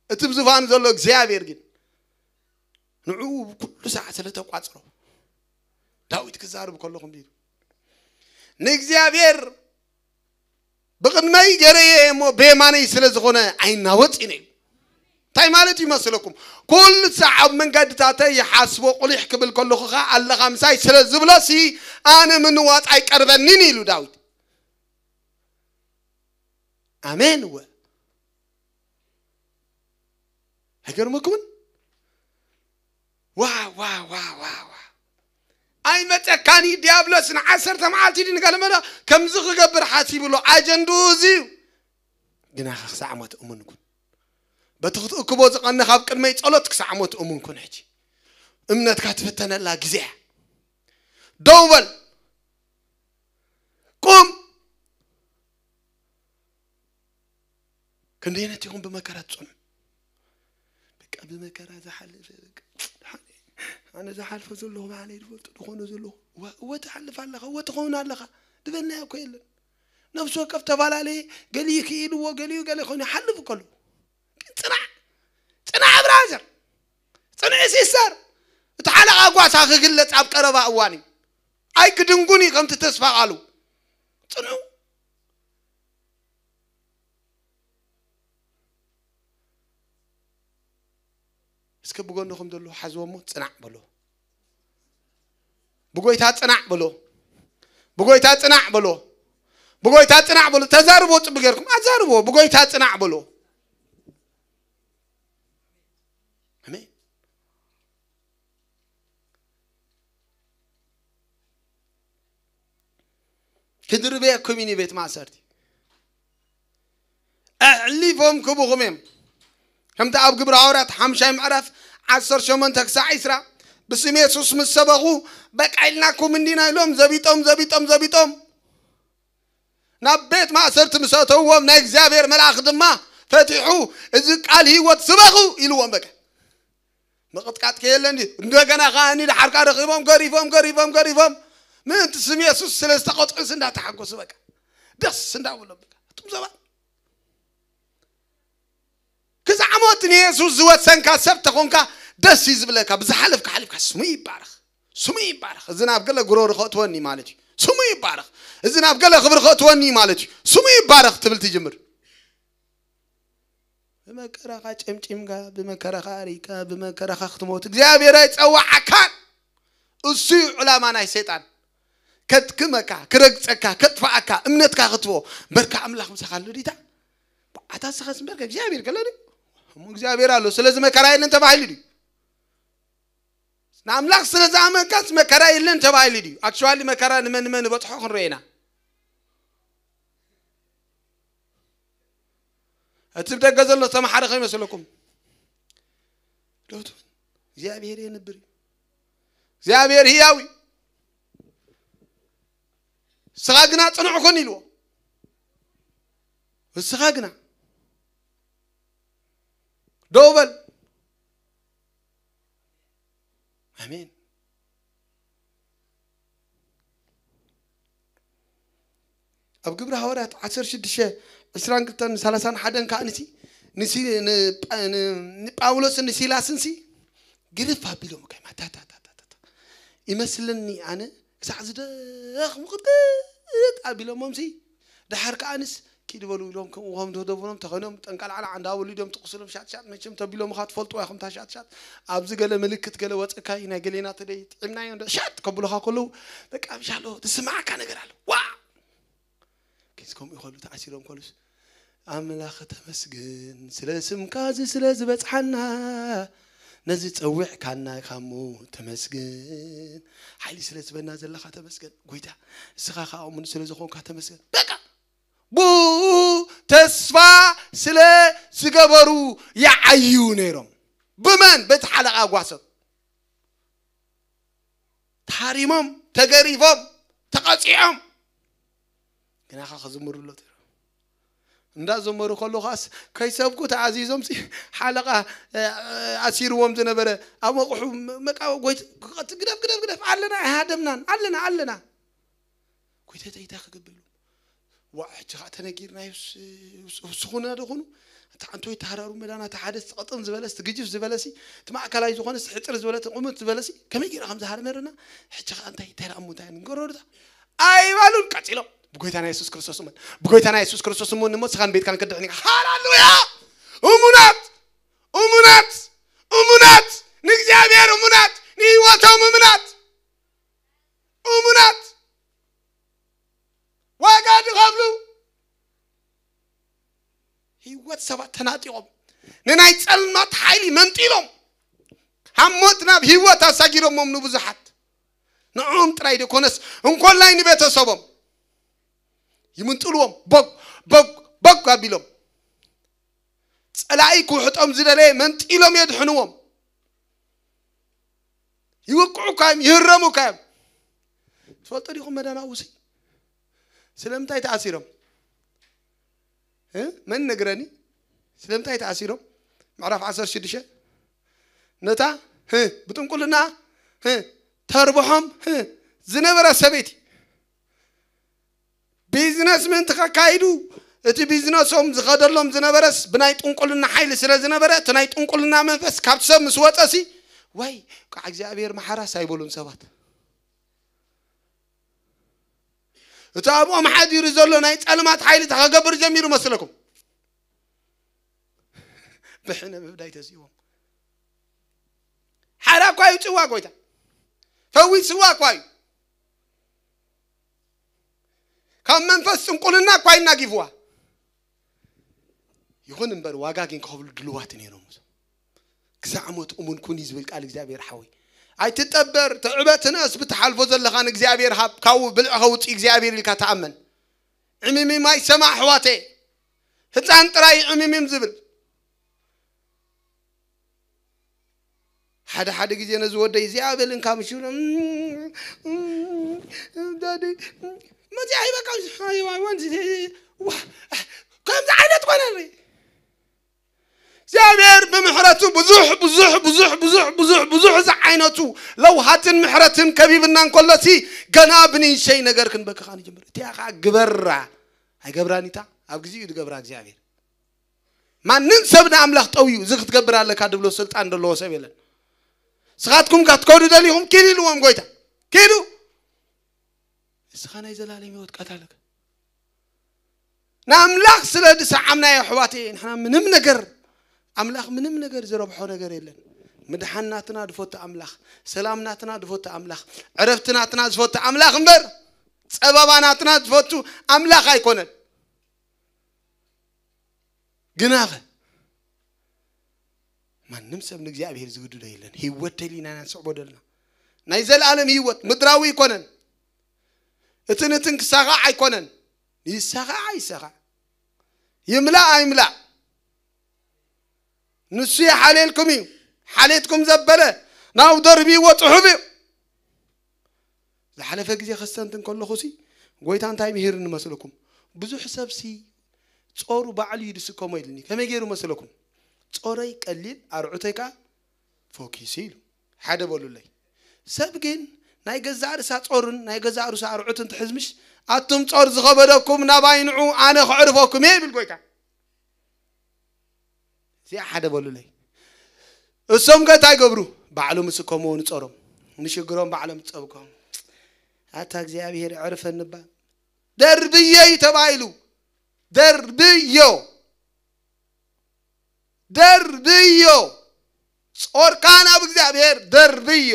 እቲ ብዙፋን ዘሎ እግዚኣብሔር ግን፣ ንዕኡ ኩሉ ሰዓት ስለ ተቋጽሮ፣ ዳዊት ክዛረብ ከሎ ከምዚ ኢሉ፣ "ንእግዚኣብሔር ብቕድመይ ገይረየ እሞ ብየማነይ ስለ ዝኾነ ኣይናወጽ" ኢነ ኢሉ። እንታይ ማለት እዩ መስለኩም? ኩሉ ሰዓት ኣብ መንገድታተይ ይሓስቦ፣ ቁሊሕ ክብል ከለኹ ኸዓ ኣለኻ ምሳይ ስለ ዝብሎ ሲ ኣነ ምንዋጽ ኣይቀርበኒን ኢሉ ዳዊት። ኣሜን እወ። ኣይገርመኩምን? ዋ፣ ዋ፣ ዋ፣ ዋ፣ ዋ። ኣይመጸካን እዩ ዲያብሎስ ንዓሰርተ መዓልቲ ድዩ ንገለ መለ ከምዚ ክገብር ሓሲቡ ኣሎ። ኣጀንድኡ እዚ እዩ። ግናኸ ክሳዕ ሞት እሙን ኩን። በቲ ክትእክቦ ዝቐነኻ ኣብ ቅድመይ ጸሎት ክሳዕ ሞት እሙን ኩን። ሕጂ እምነትካ ትፍተነላ ግዜ እያ። ደው በል። ቁም። ክንደየነት ኢኹም ብመከራ ትጸንሑ? በቃ ብመከራ ዝሓለፈ በቃ ኣነ ዝሓልፎ ዘለኹ ባዕለይ ዝፈልጦ ዝኾነ ዘለኹ። እወ፣ እወ ትሓልፍ ኣለኻ፣ እወ ትኸውን ኣለኻ። ዝበልናዮ እኮ የለን። ነፍሲ ወከፍ ተፈላለየ፣ ገሊኡ ክኢልዎ፣ ገሊኡ ገለ ኮይኑ ይሓልፍ እኮ ኣሎ። ግን ጽናዕ፣ ጽናዕ ብራዘር፣ ጽንዒ ሲስተር። እቲ ሓለቓ ጓሳ ክግለጽ ኣብ ቀረባ እዋን እዩ። ኣይክድንጉን እዩ ከምቲ ተስፋ ቃሉ። ጽንዑ። እስከ ብጎንኹም ዘሎ ሓዝዎ እሞ ጽናዕ በሎ። ብጎይታ ጽናዕ በሎ። ብጎይታ ጽናዕ በሎ። ብጎይታ ጽናዕ በሎ። ተዛርቦ ጽቡ ጌርኩም ኣዛርቦ። ብጎይታ ጽናዕ በሎ። ኣሜን። ክድርበየኩም እዩ ቤት ማእሰርቲ። ኣሕሊፎም ክቡኹም እዮም። ከምቲ ኣብ ግብረ ሃዋርያት ሓምሻይ ምዕራፍ ዓሰርተ ሸሞንተ ክሳዕ ዒስራ ብስም የሱስ ምስ ሰበኹ በቃ ኢልናኩም እንዲና ኢሎም ዘቢጦም ዘቢጦም ዘቢጦም ናብ ቤት ማእሰርቲ ምስ ኣተውዎም ናይ እግዚኣብሔር መልኣኽ ድማ ፈቲሑ እዚ ቃል ህይወት ስበኹ ኢልዎም በቃ። ምቕጥቃጥ ከየለ እንዲ እንደገና ከዓኒ ድሓርካ ረኺቦም ገሪፎም ገሪፎም ገሪፎም ምእንቲ ስም የሱስ ስለ ዝተቐፅዑስ እንዳተሓጎሱ በቃ ደስ እንዳብሎም በቃ እቱም ሰባት ክዛዕሞት ንየሱስ ዝወሰንካ ሰብ ተኾንካ ደስ እዩ ዝብለካ ብዝሓለፍካ ሓሊፍካ ስሙ ይባረኽ ስሙ ይባረኽ እዚ ናብ ገለ ጉሮሮ ከእትወኒ ማለት እዩ ስሙ ይባረኽ እዚ ናብ ገለ ክብሪ ከእትወኒ ማለት እዩ ስሙ ይባረኽ ትብል ትጅምር ብመከራኻ ጨምጪምካ ብመከራኻ ኣሪካ ብመከራኻ ክትሞት እግዚኣብሔር ኣይፀዋዓካን እሱ እዩ ዕላማ ናይ ሰይጣን ከድክመካ ክረግፀካ ከጥፋኣካ እምነትካ ክትፎ በርካ ኣምላኽ ምሳኻ ኣሎ ዲታ ኣታ ስኻስ እምበርካ እግዚኣብሔር ከለኒ እሞ እግዚኣብሔር ኣሎ ስለዚ መከራ የለን ተባሂሉ ድዩ ንኣምላኽ ስለ ዝኣመንካስ መከራ የለን ተባሂሉ ድዩ ኣክሽዋሊ መከራ ንመን ንመን በፅሖ ክንርኦ ኢና እቲ ብደገ ዘሎ ዝተመሓረ ከይመስለኩም ዶ ትብል እግዚኣብሔር የንብር እዩ እግዚኣብሔር ህያው እዩ እስኻ ግና ፅኑዕ ኩን ኢልዎ እስኻ ግና ደው በል ኣሜን ኣብ ግብሪ ሃዋርያት ዓሰርተ ሽዱሽተ ዕስራን ክልተን ሰላሳን ሓደን ከዓ ንሲ ንሲ ንጳውሎስን ንሲላስን ሲ ግርፍ ኣቢሎም ከማታታታታታ ይመስለኒ ኣነ ክሳዕ ዝደኽሙ ቅጥቅጥ ኣቢሎሞም ሲ ድሓር ከዓንስ ኪድ በሉ ኢሎም ከምኡ ከም ደደብኖም ተኸኖም ጠንቃልዓላ እንዳበሉ ኢዶም ትቕስሎም ሻጥሻጥ መቸም ተቢሎም ኻ ትፈልጥዋ ኢኹም ታሻጥሻጥ ኣብዚ ገለ ምልክት ገለ ወፀካ እዩ ናይ ገሌና ተደይ ጥዕምናዮ እንደ ሻጥ ከብሉኻ ከለዉ በቃ ምሻሎ ትስማዓካ ነገር ኣሎ ዋ ኪስ ከምኡ ይኸሉ ተዓሲሮም ከሉስ ኣምላኽ ተመስግን ስለ ስምካ እዚ ስለ ዝበፅሓና ነዚ ፀዊዕካና ኢኻ እሞ ተመስግን ሓይሊ ስለ ዝበና ዘለኻ ተመስገን ጎይታ እስኻ ከዓ እሙን ስለ ዝኾንካ ተመስገን በቃ ብኡ ተስፋ ስለ ዝገበሩ ይዓዩ ነይሮም ብመን በቲ ሓለቓ ጓሶት ተሃሪሞም ተገሪፎም ተቐፂዖም ግናኻ ክዝምሩ ኣሎ ተይሮም እንዳዘመሩ ከለኹ ከዓስ ከይሰብኩ ተኣዚዞም ሓለቓ ኣሲርዎም ዝነበረ ኣብ መቑሑ መቃወ ጎይት ግደፍ ግደፍ ግደፍ ኣለና ኣይሃደምናን ኣለና ኣለና ጎይተተይ እንታይ ክገብር ዋ ሕጂ ከዓ ተነጊርናዮ ስኹና ዶ ኹኑ እቲ ዓንቶ ይተሃራሩ መዳና እቲ ሓደ ስቐጥን ዝበለስ ትግጅፍ ዝበለሲ እቲ ማእከላይ ዝኾነስ ሕፅር ዝበለት ቁምት ዝበለሲ ከመይ ገይራ ከም ዝሃርመርና ሕጂ ከዓ እንታይ እንታይ ደኣ እሞ እንታይ ንገሮ ዶ ኣይበሉን ቀፂሎም ብጎይታና የሱስ ክርስቶስ እመን ብጎይታና የሱስ ክርስቶስ እሞ ንሞ ስኻን ቤትካን ክድሕን ኢኻ ሃሌሉያ እሙናት እሙናት እሙናት ንእግዚኣብሔር እሙናት ንህይወቶም እሙናት እሙናት ዋጋ ዝኸፍሉ ህይወት ሰባት ተናጢቖም ንናይ ጸልማት ሓይሊ መንጢሎም ካብ ሞት ናብ ህይወት ኣሳጊሮሞም ንብዙሓት ንዕኦም ጥራይ ደኮነስ እንኮላይ ንቤተሰቦም ይምንጥልዎም ቦግ ቦግ ቦግ ኣቢሎም ጸላኢ ክውሕጦም ዝደለየ መንጢሎም የድሕንዎም ይውቅዑካ እዮም ይህረሙካ እዮም ትፈልጡ ዲኹም መዳናውሲ ስለምንታይ ተኣሲሮም መን ነግረኒ ስለምንታይ ተኣሲሮም ምዕራፍ ዓሰርተ ሽዱሽተ ነታ ብጥንቁልና ተርብሖም ዝነበረ ሰበይቲ ቢዝነስ ምእንቲ ከካይዱ እቲ ቢዝነሶም ዝኸደሎም ዝነበረስ ብናይ ጥንቁልና ሓይሊ ስለ ዝነበረ እቲ ናይ ጥንቁልና መንፈስ ካብ ሰብ ምስ ወፀሲ ወይ ከዓ እግዚኣብሔር መሓራስ ኣይበሉን ሰባት እቲ ኣብኦም ሓዲሩ ዘሎ ናይ ጸልማት ሓይሊ እንታይ ከገብር ጀሚሩ መስለኩም? ብሕነ ምፍዳይ ተሲዎም። ሓራ እኳ እዩ ጽዋ ጎይታ። ፈዊስዋ እኳ እዩ። ካብ መንፈስ ጥንቁልና እኳ ይናጊፍዋ። ይኹን እምበር ዋጋ ግን ክኸፍሉ ድልዋት ነይሮም። ክሳዕ ሞት እሙን ኩኒ ዝብል ቃል እግዚኣብሔር ሓወይ። ኣይትጠበር፣ ትዕበ፣ ትነስ፣ ብትሓልፎ ዘለኻ ንእግዚኣብሔር ሃብ፣ ካብኡ ብልዒ ከውፅእ እግዚኣብሔር ኢልካ ተኣመን። ዕሚሚም ኣይሰማዕ ኣሕዋተይ። ህፃን ጥራይ ዕሚሚም ዝብል። ሓደ ሓደ ግዜ ነዚ ወደይ እዚኣ በልንካ ምሽ መዚኣ ይበቃ። ከምዚ ዓይነት ኮነ እግዚኣብሔር ብምሕረቱ ብዙሕ ብዙሕ ብዙሕ ብዙሕ ብዙሕ ብዙሕ ዝዓይነቱ ለውሃትን ምሕረትን ከቢብና እንከሎሲ፣ ገና ብንእሽተይ ነገር ክንበክኻ ንጅምር። እቲኣ ከዓ ግበራ። ኣይገብራን ኢታ። ኣብ ግዜኡ ዝገብራ እግዚኣብሔር። ማንም ሰብ ንኣምላኽ ጠውዩ እዚ ክትገብር ኣለካ ድብሎ ስልጣን ዘለዎ ሰብ የለን። ስኻትኩም ከትከዱ ደሊኹም ኪዱ ኢልዎም ጎይታ። ኪዱ። እስኻ ናይ ዘላለም ህይወት ቀታለካ። ንኣምላኽ ስለ ዝሰዓምናዮ ኣሕዋተይ፣ ንሕና ምንም ነገር፣ ኣምላኽ ምንም ነገር ዝረብሖ ነገር የለን። ምድሓን ናትና ዝፈቱ ኣምላኽ፣ ሰላም ናትና ዝፈቱ ኣምላኽ፣ ዕረፍቲ ናትና ዝፈቱ ኣምላኽ እምበር፣ ጸበባ ናትና ዝፈቱ ኣምላኽ ኣይኮነን። ግናኸ ማንም ሰብ ንእግዚኣብሔር ዝግድዶ የለን። ህይወት ደሊና ኢና ንስዕቦ ደልና። ናይ ዘለኣለም ህይወት ምድራዊ ኣይኮነን። እቲ ንትን ክሳኻዕ ኣይኮነን። ይሳኻዕ ኣይሳኻዕ፣ ይምላእ ኣይምላእ፣ ንሱ ይሓልየልኩም እዩ። ሓልየትኩም ዘበለ ናብ ደርብይዎ ጽሑፍ እዩ። ዝሓለፈ ግዜ ከስተንትን ከለኹ ሲ ጎይታ እንታይ ምሂርኒ መስለኩም? ብዙሕ ሰብ ሲ ጾሩ ባዕሉ እዩ ዝስከሞ ኢልኒ። ከመይ ገይሩ መስለኩም? ጾረይ ቀሊል፣ ኣርዑተይ ከኣ ፎኪሱ ኢሉ። ሓደ በሉለይ። ሰብ ግን ናይ ገዛእ ርእሳ ጾርን ናይ ገዛእ ርእሳ ኣርዑትን ትሕዝ ምሽ፣ ኣቱም ጾር ዝኸበደኩም ናባይ ንዑ፣ ኣነ ከዕርፈኩም እየ ይብል ጎይታ። እዚኣ ሓደ በሉለይ። እሶም ከ እንታይ ይገብሩ? ባዕሎም እስከምዎ ንጾሮም፣ ንሽግሮም ባዕሎም ጸብኮም። ኣታ እግዚኣብሔር ዕርፈኒ እባ። ደርብዮ እዩ ተባሂሉ። ደርብዮ። ደርብዮ። ጾርካ ናብ እግዚኣብሔር ደርብዮ።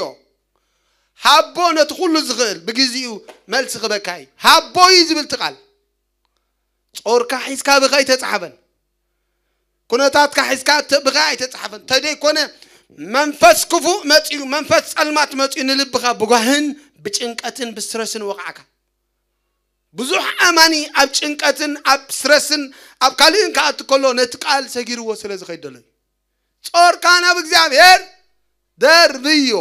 ሃቦ ነቲ ኩሉ ዝኽእል ብግዜኡ መልሲ ክበካ እዩ። ሃቦ እዩ ዝብል እቲ ቃል። ጾርካ ሒዝካ ብኸይ ተጻሓፈን። ኩነታትካ ሒዝካ ተ-፣ ብኸይ ኣይተጻሓፈን። ተደይኮነ መንፈስ ክፉእ መጺኡ፣ መንፈስ ጸልማት መጺኡ ንልብኻ ብጓህን ብጭንቀትን ብስትረስን ወቕዓካ። ብዙሕ ኣማኒ ኣብ ጭንቀትን ኣብ ስትረስን ኣብ ካልእን ክኣቱ ከሎ ነቲ ቃል ሰጊርዎ ስለ ዝኸይድ ዘሎ እዩ። ጾርካ ናብ እግዚኣብሔር ደርብዮ።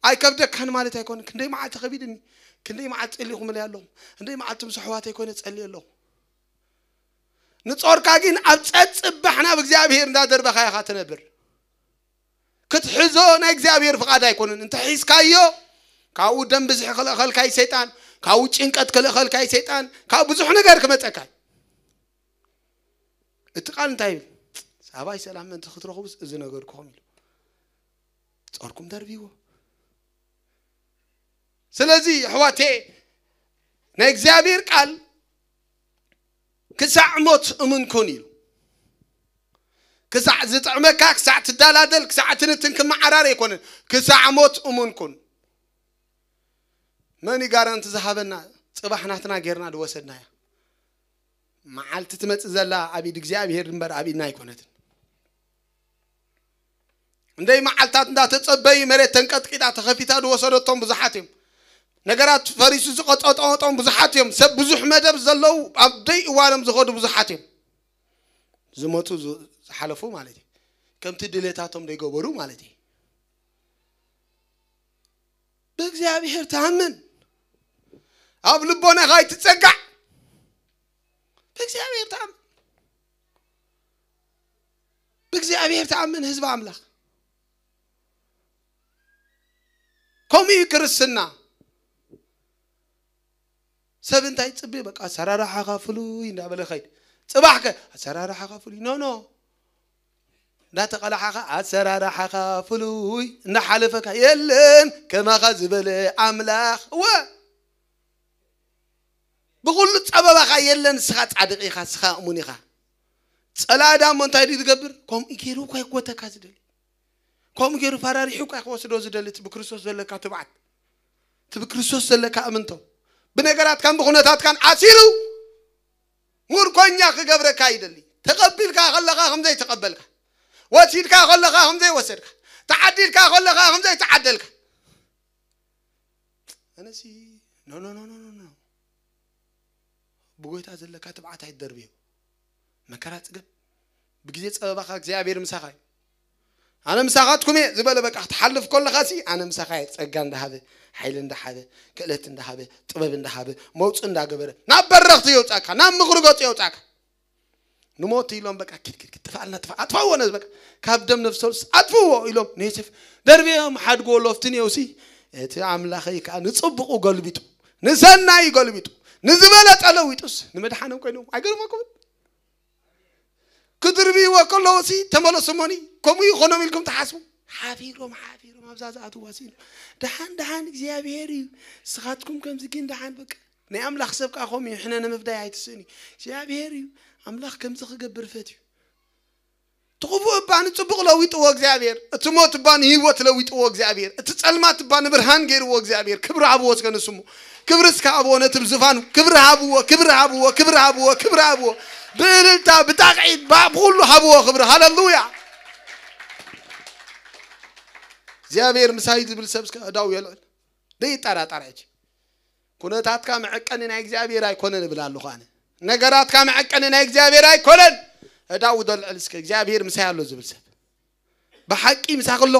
ኣይከብደካን ማለት ኣይኮነን። ክንደይ መዓልቲ ከቢድኒ፣ ክንደይ መዓልቲ ጸሊኹምለይ ኣለኹም፣ ክንደይ መዓልቲ ምስ ኣሕዋተይ ኮይነ ጸልየ ኣለኹ። ንጾርካ ግን ኣብ ጸጽባሕ ናብ እግዚኣብሔር እንዳደርበኻ ኢኻ ትነብር። ክትሕዞ ናይ እግዚኣብሔር ፍቓድ ኣይኮነን። እንተ ሒዝካዮ፣ ካብኡ ደም ብዝሒ ክልእኸልካ እዩ ሰይጣን፣ ካብኡ ጭንቀት ክልእኸልካ እዩ ሰይጣን፣ ካብ ብዙሕ ነገር ክመጸካ እዩ። እቲ ቃል እንታይ ይብል? ሳባይ ሰላም ምእንቲ ክትረኽቡስ እዚ ነገርኩኹም ኢሉ። ጾርኩም ደርብይዎ። ስለዚ ኣሕዋቴ፣ ናይ እግዚኣብሔር ቃል ክሳዕ ሞት እሙን ኩን ኢሉ። ክሳዕ ዝጥዕመካ፣ ክሳዕ ትዳላደል፣ ክሳዕ ትንትን ክመዓራር ኣይኮነን። ክሳዕ ሞት እሙን ኩን። መን እዩ ጋራንቲ ዝሃበና? ጽባሕ ናትና ጌርና ዝወሰድናያ። መዓልቲ ትመጽእ ዘላ ኣብ ኢድ እግዚኣብሔር እምበር ኣብ ኢድና ኣይኮነትን። እንደይ መዓልታት እንዳተጸበዩ መሬት ተንቀጥቂጣ ተኸፊታ ዝወሰደቶም ብዙሓት እዮም። ነገራት ፈሪሱ ዝቐጠጠወጦም ብዙሓት እዮም። ሰብ ብዙሕ መደብ ዘለዉ ኣብ ደይ እዋኖም ዝኸዱ ብዙሓት እዮም። ዝመቱ ዝ-፣ ዝሓለፉ ማለት እዩ። ከምቲ ድሌታቶም ዘይገበሩ ማለት እዩ። ብእግዚኣብሔር ተኣመን። ኣብ ልቦናኻ ኣይትጸጋዕ። ብእግዚኣብሔር ተኣመን። ብእግዚኣብሔር ተኣመን ህዝቢ ኣምላኽ። ከምኡ እዩ ክርስትና። ሰብ እንታይ ጽቢ በቃ ኣሰራርሓኻ ፍሉይ እንዳበለ ኸይድ። ጽባሕ ከ ኣሰራርሓኻ ፍሉይ። ኖ፣ ኖ። እንዳተቐላሓኻ ኣሰራርሓኻ ፍሉይ እንዳሓለፈካ የለን ከማኻ ዝበለ ኣምላኽ። እወ። ብኹሉ ጸበባኻ የለን፣ ንስኻ ጻድቕ ኢኻ፣ ንስኻ እሙን ኢኻ። ጸላኢ ዳሞ እንታይ ድዩ ዝገብር? ከምኡ ገይሩ እኳ ይጎተካ ዝደሊ፣ ከምኡ ገይሩ ፈራሪሑ እኳ ክወስዶ ዝደሊ። እቲ ብክርስቶስ ዘለካ ትብዓት፣ እቲ ብክርስቶስ ዘለካ እምንቶ፣ ብነገራትካን ብኹነታትካን ዓሲሉ ምርኮኛ ክገብረካ ይደሊ። ተቐቢልካ ከለኻ ከም ዘይተቐበልካ፣ ወሲድካ ከለኻ ከም ዘይወሰድካ፣ ተዓዲልካ ከለኻ ከም ዘይተዓደልካ። ኣነሲ ኖ ኖ ኖ ኖ ኖ ኖ። ብጎይታ ዘለካ ትብዓት ኣይትደርብዮ። መከራ ጽገብ፣ ብግዜ ጸበባኻ እግዚኣብሔር ምሳኻ እዩ። ኣነ ምሳኻትኩም እየ ዝበለ፣ በቃ ክትሓልፍ ከለኻ ሲ ኣነ ምሳኻ እየ። ጸጋ እንዳሃበ፣ ሓይሊ እንዳሃበ፣ ክእለት እንዳሃበ፣ ጥበብ እንዳሃበ፣ መውጽእ እንዳገበረ ናብ በረኽቲ የውጻካ፣ ናብ ምኽሪ ገጹ የውጻካ። ንሞት ኢሎም በቃ ኪድ ኪድ ኪድ፣ ጥፋኣልና፣ ጥፋ ኣጥፋዎ ነዚ በቃ፣ ካብ ደም ነፍሰ ሉስ ኣጥፍዎ ኢሎም ንዮሴፍ ደርብዮም ሓድጎ ሎፍትን የውሲ። እቲ ኣምላኸይ ከዓ ንጽቡቑ ገልቢጡ፣ ንሰናይ ገልቢጡ፣ ንዝበለጠ ለዊጡስ ንምድሓኖም ኮይኖም። ኣይገርመኩምን? ክድርብይዎ ከለዉ ሲ ተመለሱ እሞኒ፣ ከምኡ ይኾኖም ኢልኩም ትሓስቡ? ሓፊሮም ሓፊሮም ኣብዛ ዝኣትዋ ሲ ኢሉ፣ ደሓን ደሓን እግዚኣብሔር እዩ። ንስኻትኩም ከምዚ ግን ደሓን በቃ፣ ናይ ኣምላኽ ሰብ ከዓ ከምኡ እዩ። ሕነ ንምፍዳይ ኣይትስእን እዩ። እግዚኣብሔር እዩ፣ ኣምላኽ ከምዚ ክገብር ፈትዩ። እቲ ክፉእ እባ ንጽቡቕ ለዊጥዎ እግዚኣብሔር፣ እቲ ሞት እባ ንህይወት ለዊጥዎ እግዚኣብሔር፣ እቲ ጸልማት እባ ንብርሃን ገይርዎ እግዚኣብሔር። ክብሪ ሃብዎ እስከ ንስሙ። ክብሪ እስከ ሃብዎ ነቲ ዝፋኑ። ክብሪ ሃብዎ፣ ክብሪ ሃብዎ፣ ክብሪ ሃብዎ፣ ክብሪ ሃብዎ። ብእልልታ፣ ብጣቕዒት፣ ባ-፣ ብኹሉ ሃብዎ ክብሪ። ሃሌሉያ። እግዚኣብሔር ምሳይ ዝብል ሰብ እስከ እዳው የልዕል። ደይጠራጠር ሕጂ። ኩነታትካ መዐቀኒ ናይ እግዚኣብሔር ኣይኮነን እብል ኣለኹ ኣነ። ነገራትካ መዐቀኒ ናይ እግዚኣብሔር ኣይኮነን። እዳው ደልዕል እስከ እግዚኣብሔር ምሳይ ኣሎ ዝብል ሰብ። ብሓቂ ምሳኺ ኣሎ።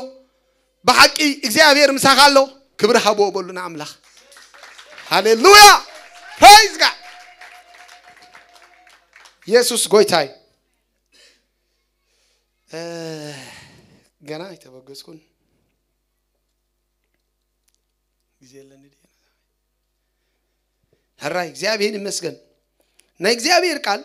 ብሓቂ እግዚኣብሔር ምሳኻ ኣሎ። ክብሪ ሃብዎ በሉ ንኣምላኽ። ሃሌሉያ። ፕሬዝ ጋድ። ኢየሱስ ጎይታ እዩ። እ፣ ገና ኣይተበገስኩን። ግዜ ኣለኒ ድየ? ሕራይ እግዚኣብሔር ይመስገን። ናይ እግዚኣብሔር ቃል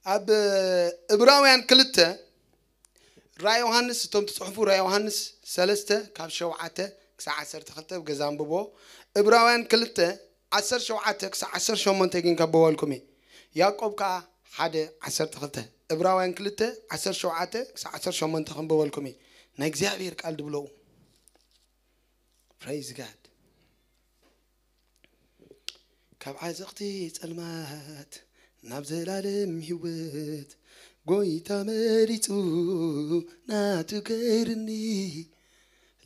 ኣብ እብራውያን ክልተ፣ ራእይ ዮሃንስ፣ እቶም ትጽሕፉ ራእይ ዮሃንስ ሰለስተ ካብ ሸውዓተ ክሳዕ ዓሰርተ ክልተ ብገዛ ኣንብቦ። እብራውያን ክልተ ዓሰርተ ሸውዓተ ክሳዕ ዓሰርተ ሸሞንተ ግን ከንብበልኩም እየ። ያዕቆብ ከኣ ሓደ ዓሰርተ ክልተ። እብራውያን ክልተ ዓሰርተ ሸውዓተ ክሳዕ ዓሰርተ ሸሞንተ ከንብበልኩም እየ። ናይ እግዚኣብሔር ቃል ድብለዉ። ፕሬዝ ጋድ። ካብ ዓዘቕቲ ጸልማት ናብ ዘላለም ህይወት ጎይታ መሪጹ ናቱ ገይርኒ።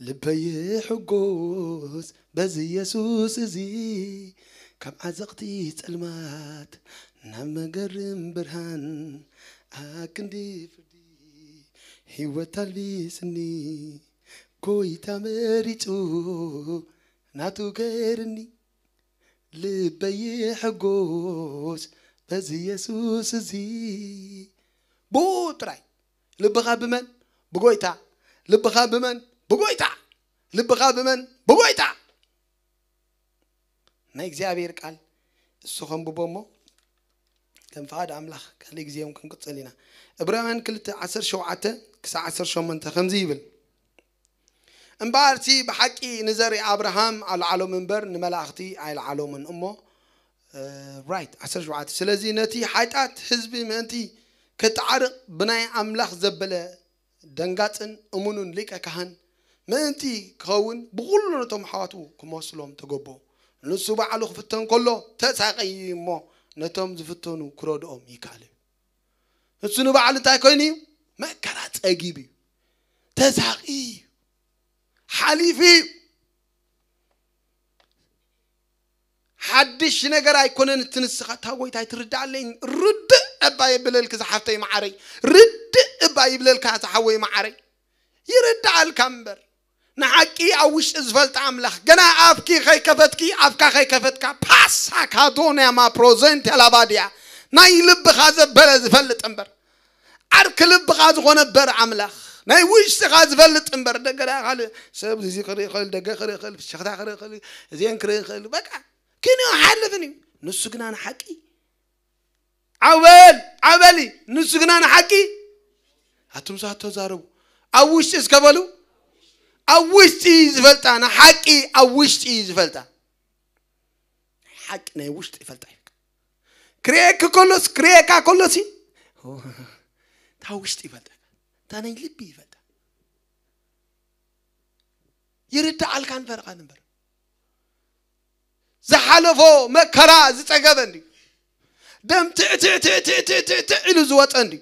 ልበይ ይሕጎስ በዚ የሱስ እዚ፣ ካብ ዓዘቕቲ ጸልማት ናብ መገርም ብርሃን፣ ኣክንዲ ፍርዲ ህይወት ኣልቢስኒ። ጎይታ መሪጹ ናቱ ገይርኒ። ልበይ ይሕጎስ በዚ የሱስ እዚ። ብኡ ጥራይ። ልብኻ ብመን? ብጎይታ። ልብኻ ብመን? ብጎይታ። ልብኻ ብመን? ብጎይታ። ናይ እግዚኣብሔር ቃል እሱ ከንብቦ እሞ ከም ፍቓድ ኣምላኽ ካልእ ግዜ እውን ክንቅጽል ኢና። ዕብራውያን ክልተ ዓሰርተ ሸውዓተ ክሳዕ ዓሰርተ ሸሞንተ ከምዚ ይብል። እምበኣርሲ ብሓቂ ንዘርኢ ኣብርሃም ኣልዓሎም እምበር ንመላእኽቲ ኣይልዓሎምን እሞ፣ እ፣ ራይት፣ ዓሰርተ ሸውዓተ። ስለዚ ነቲ ሓጢኣት ህዝቢ ምእንቲ ከተዓርቕ ብናይ ኣምላኽ ዘበለ ደንጋጽን እሙኑን ሊቀ ካህን ምእንቲ ክኸውን ብኹሉ ነቶም ኣሕዋቱ ክመስሎም ተገብኦ። ንሱ ባዕሉ ክፍተን ከሎ ተሳቐዩ እሞ ነቶም ዝፍተኑ ክረድኦም ይከኣል እዩ። ንሱ ንባዕሉ እንታይ ኮይኑ እዩ? መከራ ጸጊቡ እዩ። ተሳቒዩ እዩ። ሓሊፉ እዩ። ሓድሽ ነገር ኣይኮነን እቲ ንስኻ። እታ ጎይታ ኣይትርድኣለይ። ርድእ እባ ይብለልኪ ዝሓፍተይ መዓረይ። ርድእ እባ ይብለልካ ዝሓወይ መዓረይ። ይርድኣልካ እምበር። ንሓቂ ኣብ ውሽጢ ዝፈልጥ ኣምላኽ። ገና ኣፍኪ ከይከፈትኪ፣ ኣፍካ ከይከፈትካ፣ ፓሳ ካዶንያ ማፕሮዘንት ያላባድያ። ናይ ልብኻ ዘበለ ዝፈልጥ እምበር። ዓርኪ ልብኻ ዝኾነ እምበር ኣምላኽ። ናይ ውሽጥኻ ዝፈልጥ እምበር፣ ደገ ደኣ ካልእ ሰብ እዚ ክርኢ ይኽእል፣ ደገ ክርኢ ይኽእል፣ ፍሽኽታ ክርኢ ይኽእል፣ እዚአን ክርኢ ይኽእል። በቃ፣ ግን እዩ፣ ኣይሓልፍን እዩ። ንሱ ግና ንሓቂ። ዓው በል፣ ዓው በሊ። ንሱ ግና ንሓቂ። ኣቱም ሰባት ተዛረቡ። ኣብ ውሽጢ እስከ በሉ። ኣብ ውሽጢ ዝፈልጣ ንሓቂ ኣብ ውሽጢ ዝፈልጣ ሓቂ ናይ ውሽጢ ይፈልጣ እዩ። ክርእየክ ከሎስ ክርእየካ ከሎሲ እታ ውሽጢ ይፈልጣ፣ እታ ናይ ልቢ ይፈልጣ። ይርዳኣልካን ፈርቓን እምበር ዝሓለፎ መከራ ዝጸገበ እንዲ ደም ትዕትዕትዕትዕትዕ ኢሉ ዝወጸ እንዲ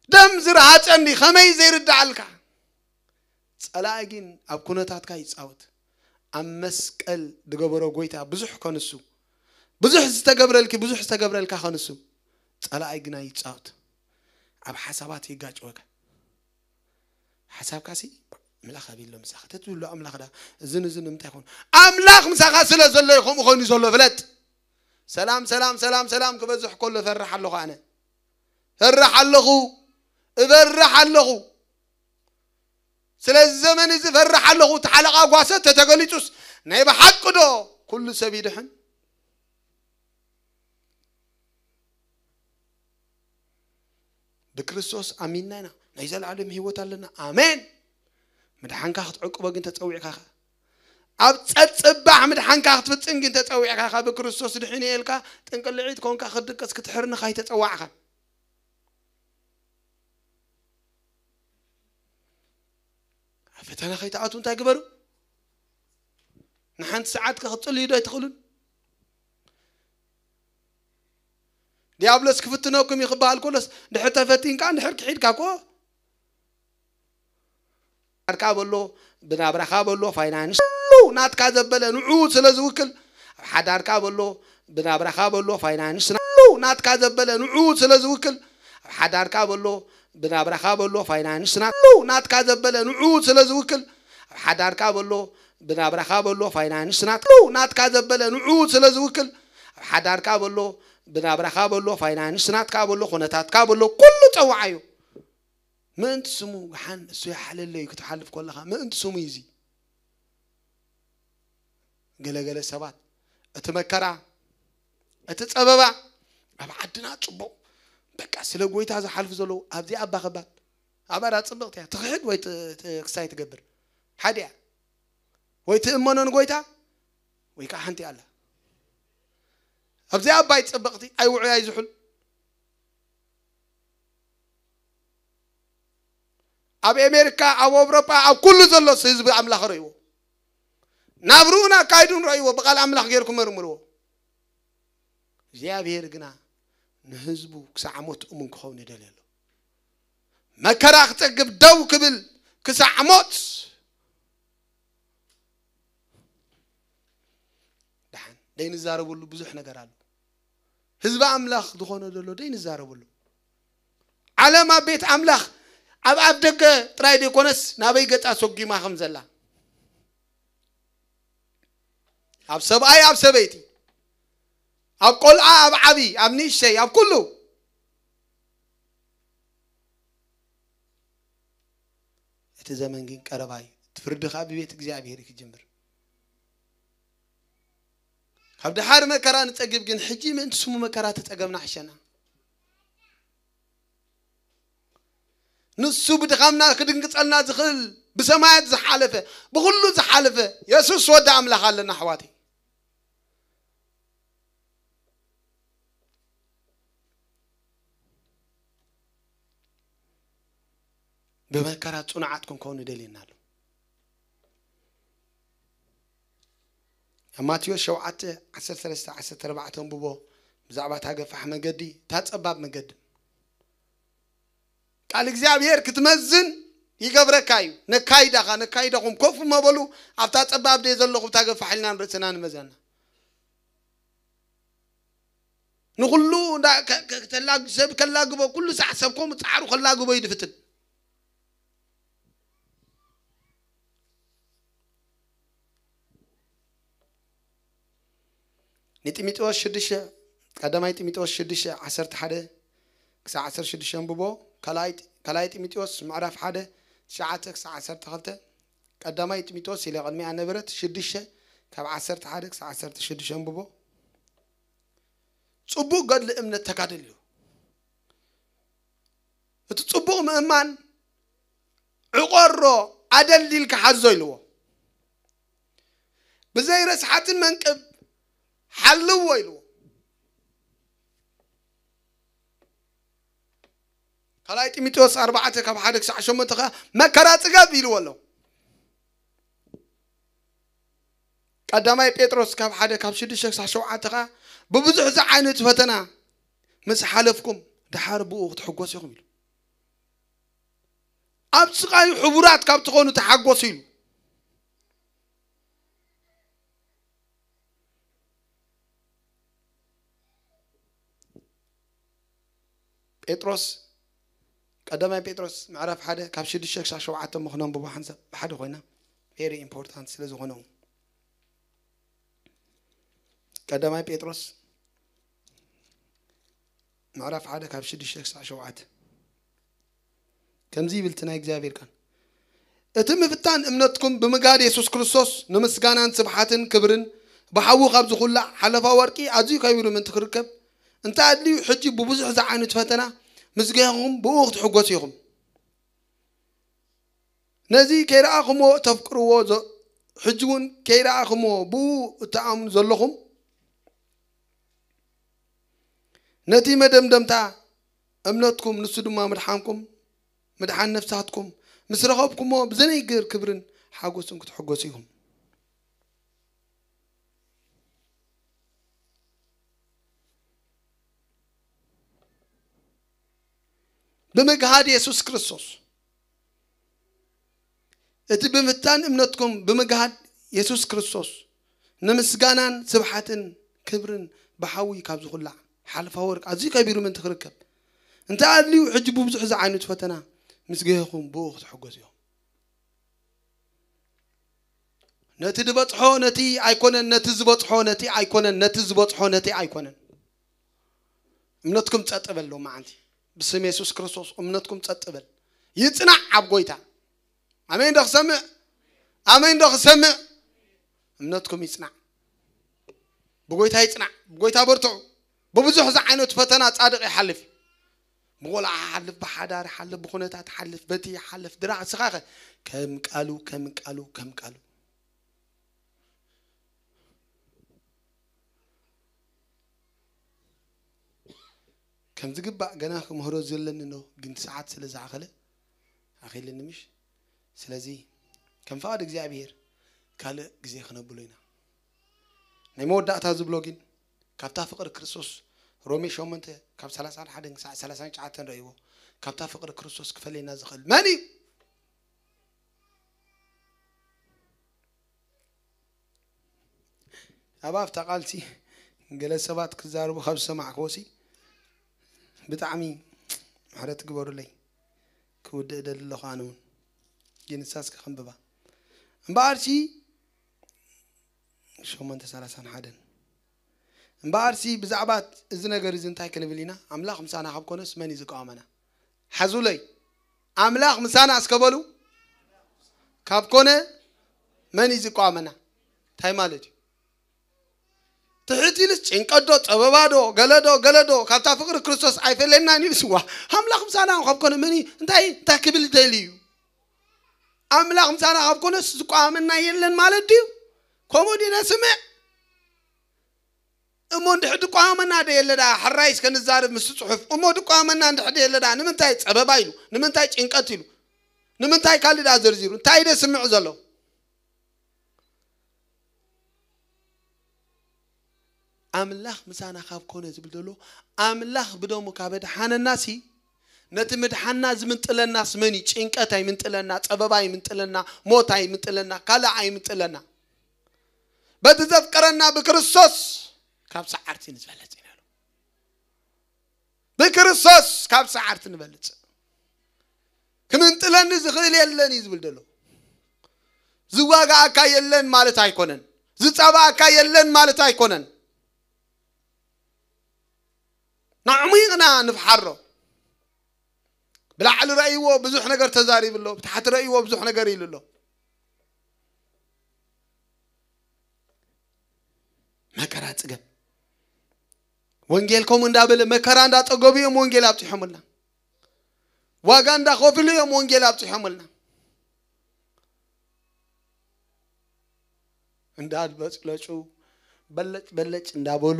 ደም ዝረሃጸ እንዲ ከመይ ዘይርዳኣልካ? ጸላኢ ግን ኣብ ኩነታትካ ይጻወት። ኣብ መስቀል ዝገበሮ ጎይታ ብዙሕ ከንሱ፣ ብዙሕ ዝተገብረልኪ፣ ብዙሕ ዝተገብረልካ ከንሱ፣ ጸላኢ ግና ይጻወት። ኣብ ሓሳባት ይጋጭወካ። ሓሳብካሲ ኣምላኽ ኣቢሎ ምሳኻ ተትብሎ ኣምላኽ ዳ እዝን እዝን ንምንታይ ይኾን? ኣምላኽ ምሳኻ ስለ ዘሎ እዩ ከምኡ ኮይኑ ዘሎ ፍለጥ። ሰላም ሰላም ሰላም ሰላም ክበዝሕ ከሎ ፈርሕ ኣለኹ ኣነ። ፈርሕ ኣለኹ። እበርሕ ኣለኹ። ስለዚ ዘመን እዚ ፈርሕ ኣለኹ። እቲ ሓለቓ ጓሰ ተተገሊጹስ ናይ ብሓቂ ዶ ኩሉ ሰብ ይድሕን? ብክርስቶስ ኣሚንና ኢና ናይ ዘለኣለም ህይወት ኣለና። ኣሜን። ምድሓንካ ክትዕቅቦ ግን ተጸዊዕካ ኢኻ። ኣብ ጸጽባሕ ምድሓንካ ክትፍጽም ግን ተጸዊዕካ ኢኻ። ብክርስቶስ ድሒነ ኢልካ ጥንቅልዒት ኮንካ ክትድቅስ ክትሕርንኻ ኣይተጸዋዕካን። ኣብ ፈተና ከይትኣትዉ እንታይ ግበሩ? ንሓንቲ ሰዓት ከ ክትጽልዩ ዶ ኣይትኽእሉን? ዲያብሎስ ክፍትነኩም እዩ ክበሃል ከሎስ ድሕር ተፈቲንካ ድሕር ክሒድካ እኮ ኣድካ በሎ ብናብራኻ በሎ ፋይናንስ ኩሉ ናትካ ዘበለ ንዑ ስለ ዝውክል ኣብ ሓዳርካ በሎ ብናብራኻ በሎ ፋይናንስ ኩሉ ናትካ ዘበለ ንዑ ስለ ዝውክል ኣብ ሓዳርካ በሎ ብናብራኻ በሎ ፋይናንስ ኩሉ ናትካ ዘበለ ንዑ ስለ ዝውክል ኣብ ሓዳርካ በሎ ብናብራኻ በሎ ፋይናንስ ኩሉ ናትካ ዘበለ ንዑ ስለ ዝውክል ኣብ ሓዳርካ በሎ ብናብራኻ በሎ ፋይናንስ ናትካ በሎ ኩነታትካ በሎ ኩሉ ጸዋዓዮ። ምእንቲ ስሙ ደሓን እሱ ይሓለለይ ክትሓልፍ ከለኻ ምእንቲ ስሙ እዩ እዚ። ገለገለ ሰባት እቲ መከራ እቲ ጸበባ ኣብ ዓድና ጽቡቕ በቃ ስለ ጎይታ ዝሓልፉ ዘለዉ ኣብዚ ኣባ ከባድ ኣባዳ ጽብቕቲ እያ። ትኽሕድ ወይ ት- ት- ክሳይ ትገብር ሓደ እያ። ወይ ትእመኖ ንጎይታ ወይ ከዓ ሓንቲ ኣላ። ኣብዚ ኣባይ ጽብቕቲ ኣይውዑይ ኣይዝሑል ኣብ ኣሜሪካ ኣብ ኣውሮጳ ኣብ ኩሉ ዘሎስ ህዝቢ ኣምላኽ ርእይዎ ናብ ርኡን ኣካይዱን ረእይዎ ብቓል ኣምላኽ ገይርኩም መርምርዎ። እግዚኣብሔር ግና ንህዝቡ ክሳዕ ሞት እሙን ክኸውን ይደልየ ኣሎ። መከራ ክጸግብ ደው ክብል ክሳዕ ሞት። ደሓን ደይንዛረበሉ ብዙሕ ነገር ኣሎ። ህዝቢ ኣምላኽ ዝኾነ ዘሎ ደይንዛረበሉ። ዓለም ኣብ ቤት ኣምላኽ ኣብ ኣፍ ደገ ጥራይ ደይኮነስ ናበይ ገጻ ሰጒማ ከም ዘላ ኣብ ሰብኣይ ኣብ ሰበይቲ ኣብ ቆልዓ ኣብ ዓቢ ኣብ ንእሽተይ ኣብ ኩሉ እቲ ዘመን ግን ቀረባ እዩ። እቲ ፍርዲ ከዓ ብቤት እግዚኣብሔር እዩ ክጅምር። ካብ ድሓር መከራ ንጸግብ ግን ሕጂ ምእንቲ ስሙ መከራ ተጸገብና ሕሸና። ንሱ ብድኻምና ክድንግጸልና ዝኽእል ብሰማያት ዝሓለፈ ብኹሉ ዝሓለፈ የሱስ ወዲ ኣምላኽ ኣለና ኣሕዋተይ። ብመከራ ጽኑዓት ክንከውን ይደልየና ኣሎ። ኣብ ማቴዎስ ሸውዓተ ዓሰርተ ሰለስተ ዓሰርተ ኣርባዕተ ኣንብቦ። ብዛዕባ እታ ገፋሕ መገዲ እታ ጸባብ መገዲ ቃል እግዚኣብሔር ክትመዝን ይገብረካ እዩ። ነካይዳኻ ነካይዳኹም ኮፍ መበሉ ኣብታ ጸባብ ደየ ዘለኹም እታ ገፋሕ ኢልና ንርእስና ንመዘና። ንኹሉ እንዳ ከ- ከ- ከተላግ- ሰብ ከላግቦ ኩሉ ሳዕ ሰብ ከምኡ ጻዕሩ ከላግቦ እዩ ድፍትን። ንጢሞቴዎስ ሽዱሽተ ቀዳማይ ጢሞቴዎስ ሽዱሽተ ዓሰርተ ሓደ ክሳብ ዓሰርተ ሽዱሽተ ኣንብቦ። ካልኣይ ጢ- ካልኣይ ጢሞቴዎስ ምዕራፍ ሓደ ትሽዓተ ክሳብ ዓሰርተ ክልተ። ቀዳማይ ጢሞቴዎስ ኢለ ቅድሚኣ ነበረት ሽዱሽተ ካብ ዓሰርተ ሓደ ክሳብ ዓሰርተ ሽዱሽተ ኣንብቦ። ጽቡቕ ገድሊ እምነት ተጋደል እዩ። እቲ ጽቡቕ ምእማን ዕቆሮ ኣደልዲልካ ሓዞ ኢልዎ። ብዘይ ረስሓትን መንቅብ ሓልዎ ኢልዎ። ካልኣይ ጢሞቴዎስ ኣርባዕተ ካብ ሓደ ክሳዕ ሸሞንተ ኸዓ መከራ ጽገብ ኢልዎ ኣሎ። ቀዳማይ ጴጥሮስ ካብ ሓደ ካብ ሽዱሽተ ክሳዕ ሸውዓተ ኸዓ ብብዙሕ ዝዓይነቱ ፈተና ምስ ሓለፍኩም ደሓር ብኡ ክትሕጎሱ ኢኹም ኢሉ። ኣብ ስቓዩ ሕቡራት ካብ ትኾኑ ተሓጎሱ ኢሉ። ጴጥሮስ ቀዳማይ ጴጥሮስ ምዕራፍ ሓደ ካብ ሽዱሽተ ክሳብ ሸውዓተ ምኽኖም ብሓንሳብ ብሓደ ኮይና very important ስለ ዝኾነ ቀዳማይ ጴጥሮስ ምዕራፍ ሓደ ካብ ሽዱሽተ ክሳብ ሸውዓተ ከምዚ ይብል እቲ ናይ እግዚኣብሔር ቃል። እቲ ምፍታን እምነትኩም ብምጋድ የሱስ ክርስቶስ ንምስጋናን ስብሓትን ክብርን ብሓዊ ካብ ዝኹላዕ ሓለፋ ወርቂ ኣዝዩ ከቢሩ ምእንቲ ክርከብ እንተ ኣድልዩ ሕጂ ብብዙሕ ዝዓይነቱ ፈተና ምስ ገህኹም ብኡ ክትሕጎሱ ኢኹም። ነዚ ከይረኣኹምዎ እተፍቅርዎ ዘ- ሕጂ እውን ከይረኣኹምዎ ብኡ እትኣምኑ ዘለኹም ነቲ መደምደምታ እምነትኩም ንሱ ድማ ምድሓንኩም ምድሓን ነፍሳትኩም ምስ ረኸብኩሞ ብዘነይግር ክብርን ሓጎስን ክትሕጎሱ ኢኹም። ብምግሃድ የሱስ ክርስቶስ እቲ ብምፍታን እምነትኩም ብምግሃድ የሱስ ክርስቶስ ንምስጋናን ስብሓትን ክብርን ብሓዊ ካብ ዝኹላዕ ሓልፋ ወርቅ ኣዝዩ ከቢሩ ምእንቲ ክርከብ እንተ ኣድልዩ ሕጂ ብብዙሕ ዝዓይነቱ ፈተና ምስ ገህኹም ብኡ ክትሕጎሱ እዮም። ነቲ ዝበጽሖ ነቲ ኣይኮነን፣ ነቲ ዝበጽሖ ነቲ ኣይኮነን፣ ነቲ ዝበጽሖ ነቲ ኣይኮነን። እምነትኩም ጸጥ በል ሎማዓንቲ ብስም የሱስ ክርስቶስ እምነትኩም ጸጥ በል። ይጽናዕ ኣብ ጎይታ። ኣሜን ዶ ክሰምዕ? ኣሜን ዶ ክሰምዕ? እምነትኩም ይጽናዕ። ብጎይታ ይጽናዕ። ብጎይታ በርትዑ። ብብዙሕ ዝዓይነቱ ፈተና ጻድቕ ይሓልፍ እዩ። ብቆልዓ ሓልፍ፣ ብሓዳር ሓልፍ፣ ብኩነታት ሓልፍ፣ በቲ ሓልፍ ድራዕ ስኻኸ ከም ቃሉ ከም ቃሉ ከም ቃሉ ከም ዝግባእ ገና ክምህሮ ዘለኒ ነው፣ ግን ሰዓት ስለ ዝኣኸለ ኣኺልኒ ምሽ። ስለዚ ከም ፍቓድ እግዚኣብሔር ካልእ ግዜ ክነብሎ ኢና። ናይ መወዳእታ ዝብሎ ግን ካብታ ፍቕሪ ክርስቶስ ሮሜ ሸሞንተ ካብ ሰላሳን ሓደን ክሳዕ ሰላሳን ትሽዓተን ረእይዎ። ካብታ ፍቕሪ ክርስቶስ ክፈለየና ዝኽእል መን እዩ? ኣብ ኣብታ ቃልሲ ገለ ሰባት ክዛረቡ ካብ ዝሰማዕክዎሲ ብጣዕሚ ምሕረት ግበሩለይ። ክውድእ እደሊ ኣለኹ ኣነ እውን። ግን ንሳ እስከ ከንብባ። እምበኣርሲ ሸሞንተ ሰላሳን ሓደን እምበኣርሲ ብዛዕባ እዚ ነገር እዚ እንታይ ክንብል ኢና? ኣምላኽ ምሳና ካብ ኮነስ መን እዩ ዝቃወመና? ሓዙለይ ኣምላኽ ምሳና እስከ በሉ። ካብ ኮነ መን እዩ ዝቃወመና? እንታይ ማለት እዩ? ትሕት ኢልስ ጭንቀት ዶ ጸበባ ዶ ገለ ዶ ገለ ዶ ካብታ ፍቕሪ ክርስቶስ ኣይፈለየናን ኢልስ ዋ ኣምላኽ ምሳና ካብ ኮነ መን እዩ እንታይ እንታይ ክብል ደሊ እዩ? ኣምላኽ ምሳና ካብ ኮነስ ዝቋመና የለን ማለት ድዩ? ከምኡ ድዩ ነስምዕ? እሞ እንድሕር ድቋመና ዶ የለ ደኣ ሕራይ እስከ ንዛረብ ምስ ጽሑፍ እሞ ድቋመና እንድሕር ዶ የለ ደኣ ንምንታይ ጸበባ ኢሉ ንምንታይ ጭንቀት ኢሉ ንምንታይ ካልእ ደኣ ዘርዚሩ እንታይ ደ ስምዕ ዘሎ? ኣምላኽ ምሳና ካብ ኮነ ዝብል ዘሎ ኣምላኽ ብደሙ ካብ ኣድሓነናሲ ነቲ ምድሓንና ዝምንጥለናስ መን እዩ? ጭንቀት ኣይምንጥለና፣ ጸበባ ኣይምንጥለና፣ ሞት ኣይምንጥለና፣ ካልእ ኣይምንጥለና። በቲ ዘፍቀረና ብክርስቶስ ካብ ሰዓርቲ ንዝበለጽ ኢና። ብክርስቶስ ካብ ሰዓርቲ ንበልጽ። ክምንጥለኒ ዝኽእል የለን እዩ ዝብል ዘሎ። ዝዋጋኣካ የለን ማለት ኣይኮነን። ዝጻባኣካ የለን ማለት ኣይኮነን። ንዓሙይቕና ንፍሓሮ። ብላዕሊ ረእይዎ ብዙሕ ነገር ተዛሪቡ ኣሎ። ብታሕቲ ረእይዎ ብዙሕ ነገር ኢሉ ኣሎ። መከራ ጽገብ። ወንጌል ከምኡ እንዳበለ መከራ እንዳጸገቡ እዮም ወንጌል ኣብጺሖምልና። ዋጋ እንዳኸፍሉ እዮም ወንጌል ኣብጺሖምልና። እንዳበጭለጩ በለጭ በለጭ እንዳበሉ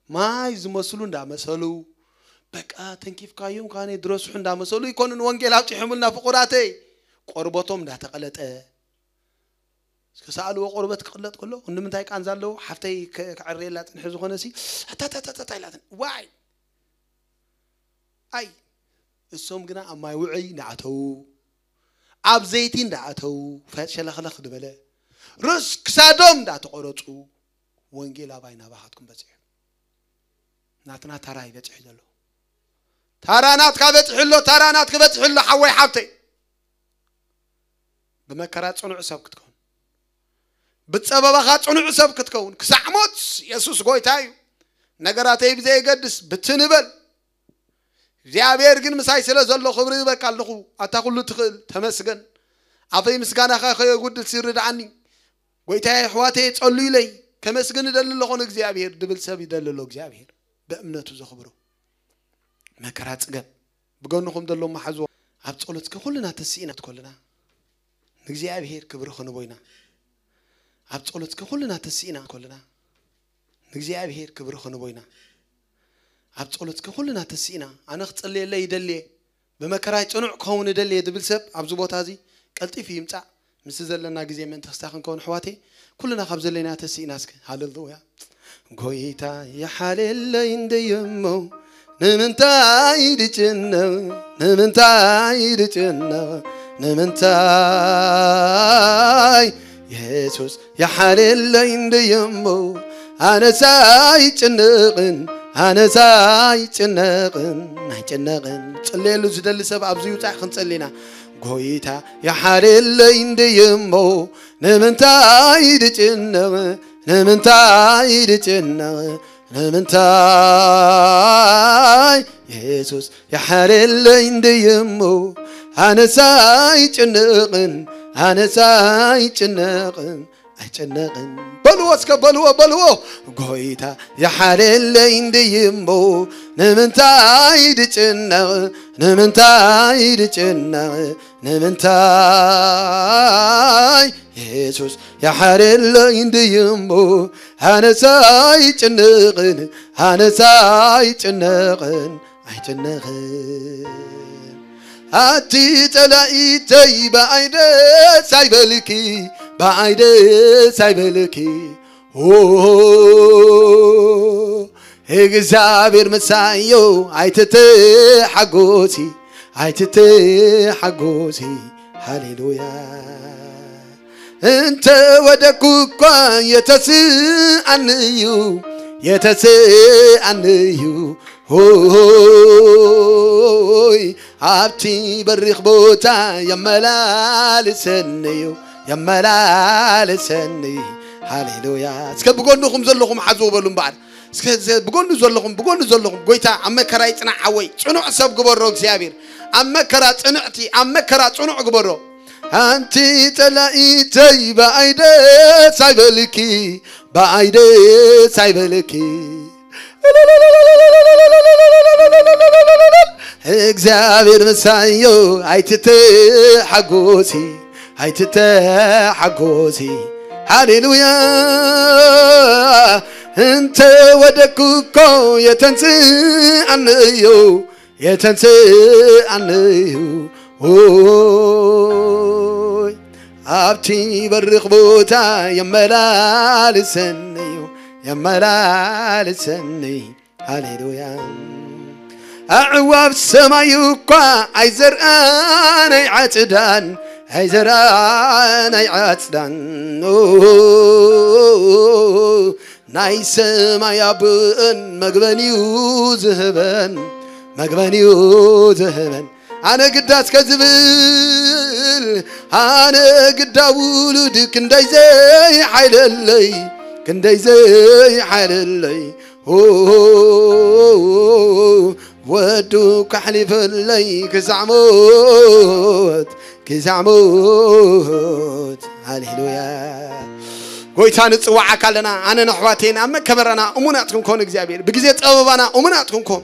ማይ ዝመስሉ እንዳመሰሉ በቃ ተንኪፍካዮም ካነ ድረስሑ እንዳመሰሉ ይኮኑን ወንጌል ኣብፂሑምልና ፍቁራተይ። ቆርበቶም እንዳተቐለጠ እስከ ሰኣልዎ ቆርበት ክቕለጥ ከሎ ንምንታይ ቃንዛ ኣለዎ ሓፍተይ ከ- ከዕርየላ ፅንሒ ዝኾነ ሲ ኣታታታታ ኢላትን ዋይ ኣይ እሶም ግና ኣብ ማይ ውዕይ እንዳኣተዉ ኣብ ዘይቲ እንዳኣተዉ ፈ- ሸለኽለኽ ዝበለ ርእስ ክሳዶም እንዳተቆረፁ ወንጌል ኣባይ ናባኻትኩም በፂሑ ናትና ታራ ይበፅሕ ዘሎ ታራ ናትካ በፅሑ ኣሎ ታራ ናትክ በፅሑ ኣሎ ሓወይ ሓብተይ ብመከራ ፅኑዕ ሰብ ክትከውን ብፀበባኻ ፅኑዕ ሰብ ክትከውን ክሳዕ ሞት የሱስ ጎይታ እዩ ነገራተይ ብዘየገድስ ብትንበል እግዚኣብሔር ግን ምሳይ ስለ ዘሎ ክብሪ ዝበካ ኣለኹ ኣታ ኩሉ ትኽእል ተመስገን ኣፈይ ምስጋናኻ ከየጉድል ሲርድዓኒ ጎይታየ ኣሕዋተየ ጸሉዩለይ ከመስግን እደሊ ኣለኹ ንእግዚኣብሔር ድብል ሰብ ይደሊ ኣሎ እግዚኣብሔር ብእምነቱ ዘኽብሮ መከራ ጽገብ ብጎንኹም ዘሎ መሓዝዎ ኣብ ጸሎት ከኹልና ተስኢና ከለና ንእግዚኣብሔር ክብሪ ክንቦ ኢና ኣብ ጸሎት ከኹልና ተስኢና ከለና ንእግዚኣብሔር ክብሪ ክንቦ ኢና ኣብ ጸሎት ከኹልና ተስኢና ኣነ ክጸልየለይ ይደልየ ብመከራይ ጽኑዕ ክኸውን እደልየ ድብል ሰብ ኣብዚ ቦታ እዚ ቀልጢፉ ይምጻእ ምስ ዘለና ግዜ ምእንቲ ክስታ ክንከውን ኣሕዋተይ ኩልና ካብ ዘለና ተስኢና እስከ ሃሌሉያ ጎይታ ይሓልየለይ እንደየሞ ንምንታይ ድጭነቕ ንምንታይ ድጭነቕ ንምንታይ የሱስ ይሓልየለይ እንደየሞ ኣነስ ኣይጭነቕን ኣነስ ኣይጭነቕን ኣይጭነቕን ጽልየሉ ዝደሊ ሰብ ኣብዚ ይውፃእ ክንጸሊና ጎይታ ይሓልየለይ እንደየሞ ንምንታይ ድጭነቕ ንምንታይ ድጭነቕ ንምንታይ የሱስ ይሓልየለይ እንደየሞ ኣነስ ኣይጭነቕን ኣነስ ኣይጭነቕን ኣይጨነቕን በልዎ እስከ በልዎ በልዎ ጎይታ ይሓልየለይ እንደየሞ ንምንታይ ድጭነቕ ንምንታይ ድጭነቕ ንምንታይ የሱስ ይሓልየለይ እንደየሞ ኣነስ ኣይጭነቕን ኣነስ ኣይጭነቕን ኣይጨነቕን ኣቲ ጸላኢተይ ብኣይ ደስ ኣይበልኪ ብኣይ ደስ ኣይበልኪ ኦ እግዚኣብሔር ምሳዮ ኣይትተሓጎሲ ኣይትተሓጎሲ ሃሌሉያ እንተ ወደኩ እኳ የተስኣንዩ የተስኣንዩ ሆይ ኣብቲ በሪኽ ቦታ የመላልሰንዩ የመላልሰኒ ሃሌሉያ እስከ ብጎንኹም ዘለኹም ሓዝዎ በሉ እምበኣር እስከ ብጎኑ ዘለኹም ብጎኑ ዘለኹም ጎይታ ኣብ መከራ ይፅናዕ ሓወይ ፅኑዕ ሰብ ግበሮ እግዚኣብሔር ኣብ መከራ ፅንዕቲ ኣብ መከራ ፅኑዕ ግበሮ ኣንቲ ጸላኢተይ ብኣይ ደስ ኣይበልኪ ብኣይ ደስ ኣይበልኪ እግዚኣብሔር ምሳዮ ኣይትተሓጎሲ ኣይትተሓጎሲ ሃሌሉያ እንተ ወደኩ እኮ የተንስኣንዩ የተንስኣንዩ ሆይ ኣብቲ በርኽ ቦታ የመላልሰንዩ የመላልሰኒ ሃሌሉያ ኣዕዋፍ ሰማይ እኳ ኣይዘርኣን ኣይዓጽዳን ኣይዘርኣን ኣይዓጽዳን ናይ ሰማይ ኣቦን መግበን እዩ ዝህበን መግበን እዩ ዝህበን ኣነ ግዳ እስከ ዝብል ኣነ ግዳ ውሉድ ክንደይ ዘይሓይለለይ ክንደይ ዘይሓይለለይ ወዱ ካሕሊፈለይ ክሳዕ ሞት ክሳዕ ሞት ሃሌሉያ ጎይታ ንፅዋዓካ ኣለና ኣነ ነሕዋቴን ኣብ መከበራና እሙናት ክንኮን እግዚኣብሔር ብግዜ ፀበባና እሙናት ክንኮን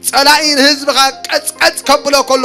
ፀላኢ ንህዝብኻ ቀፅቀፅ ከብሎ ከሎ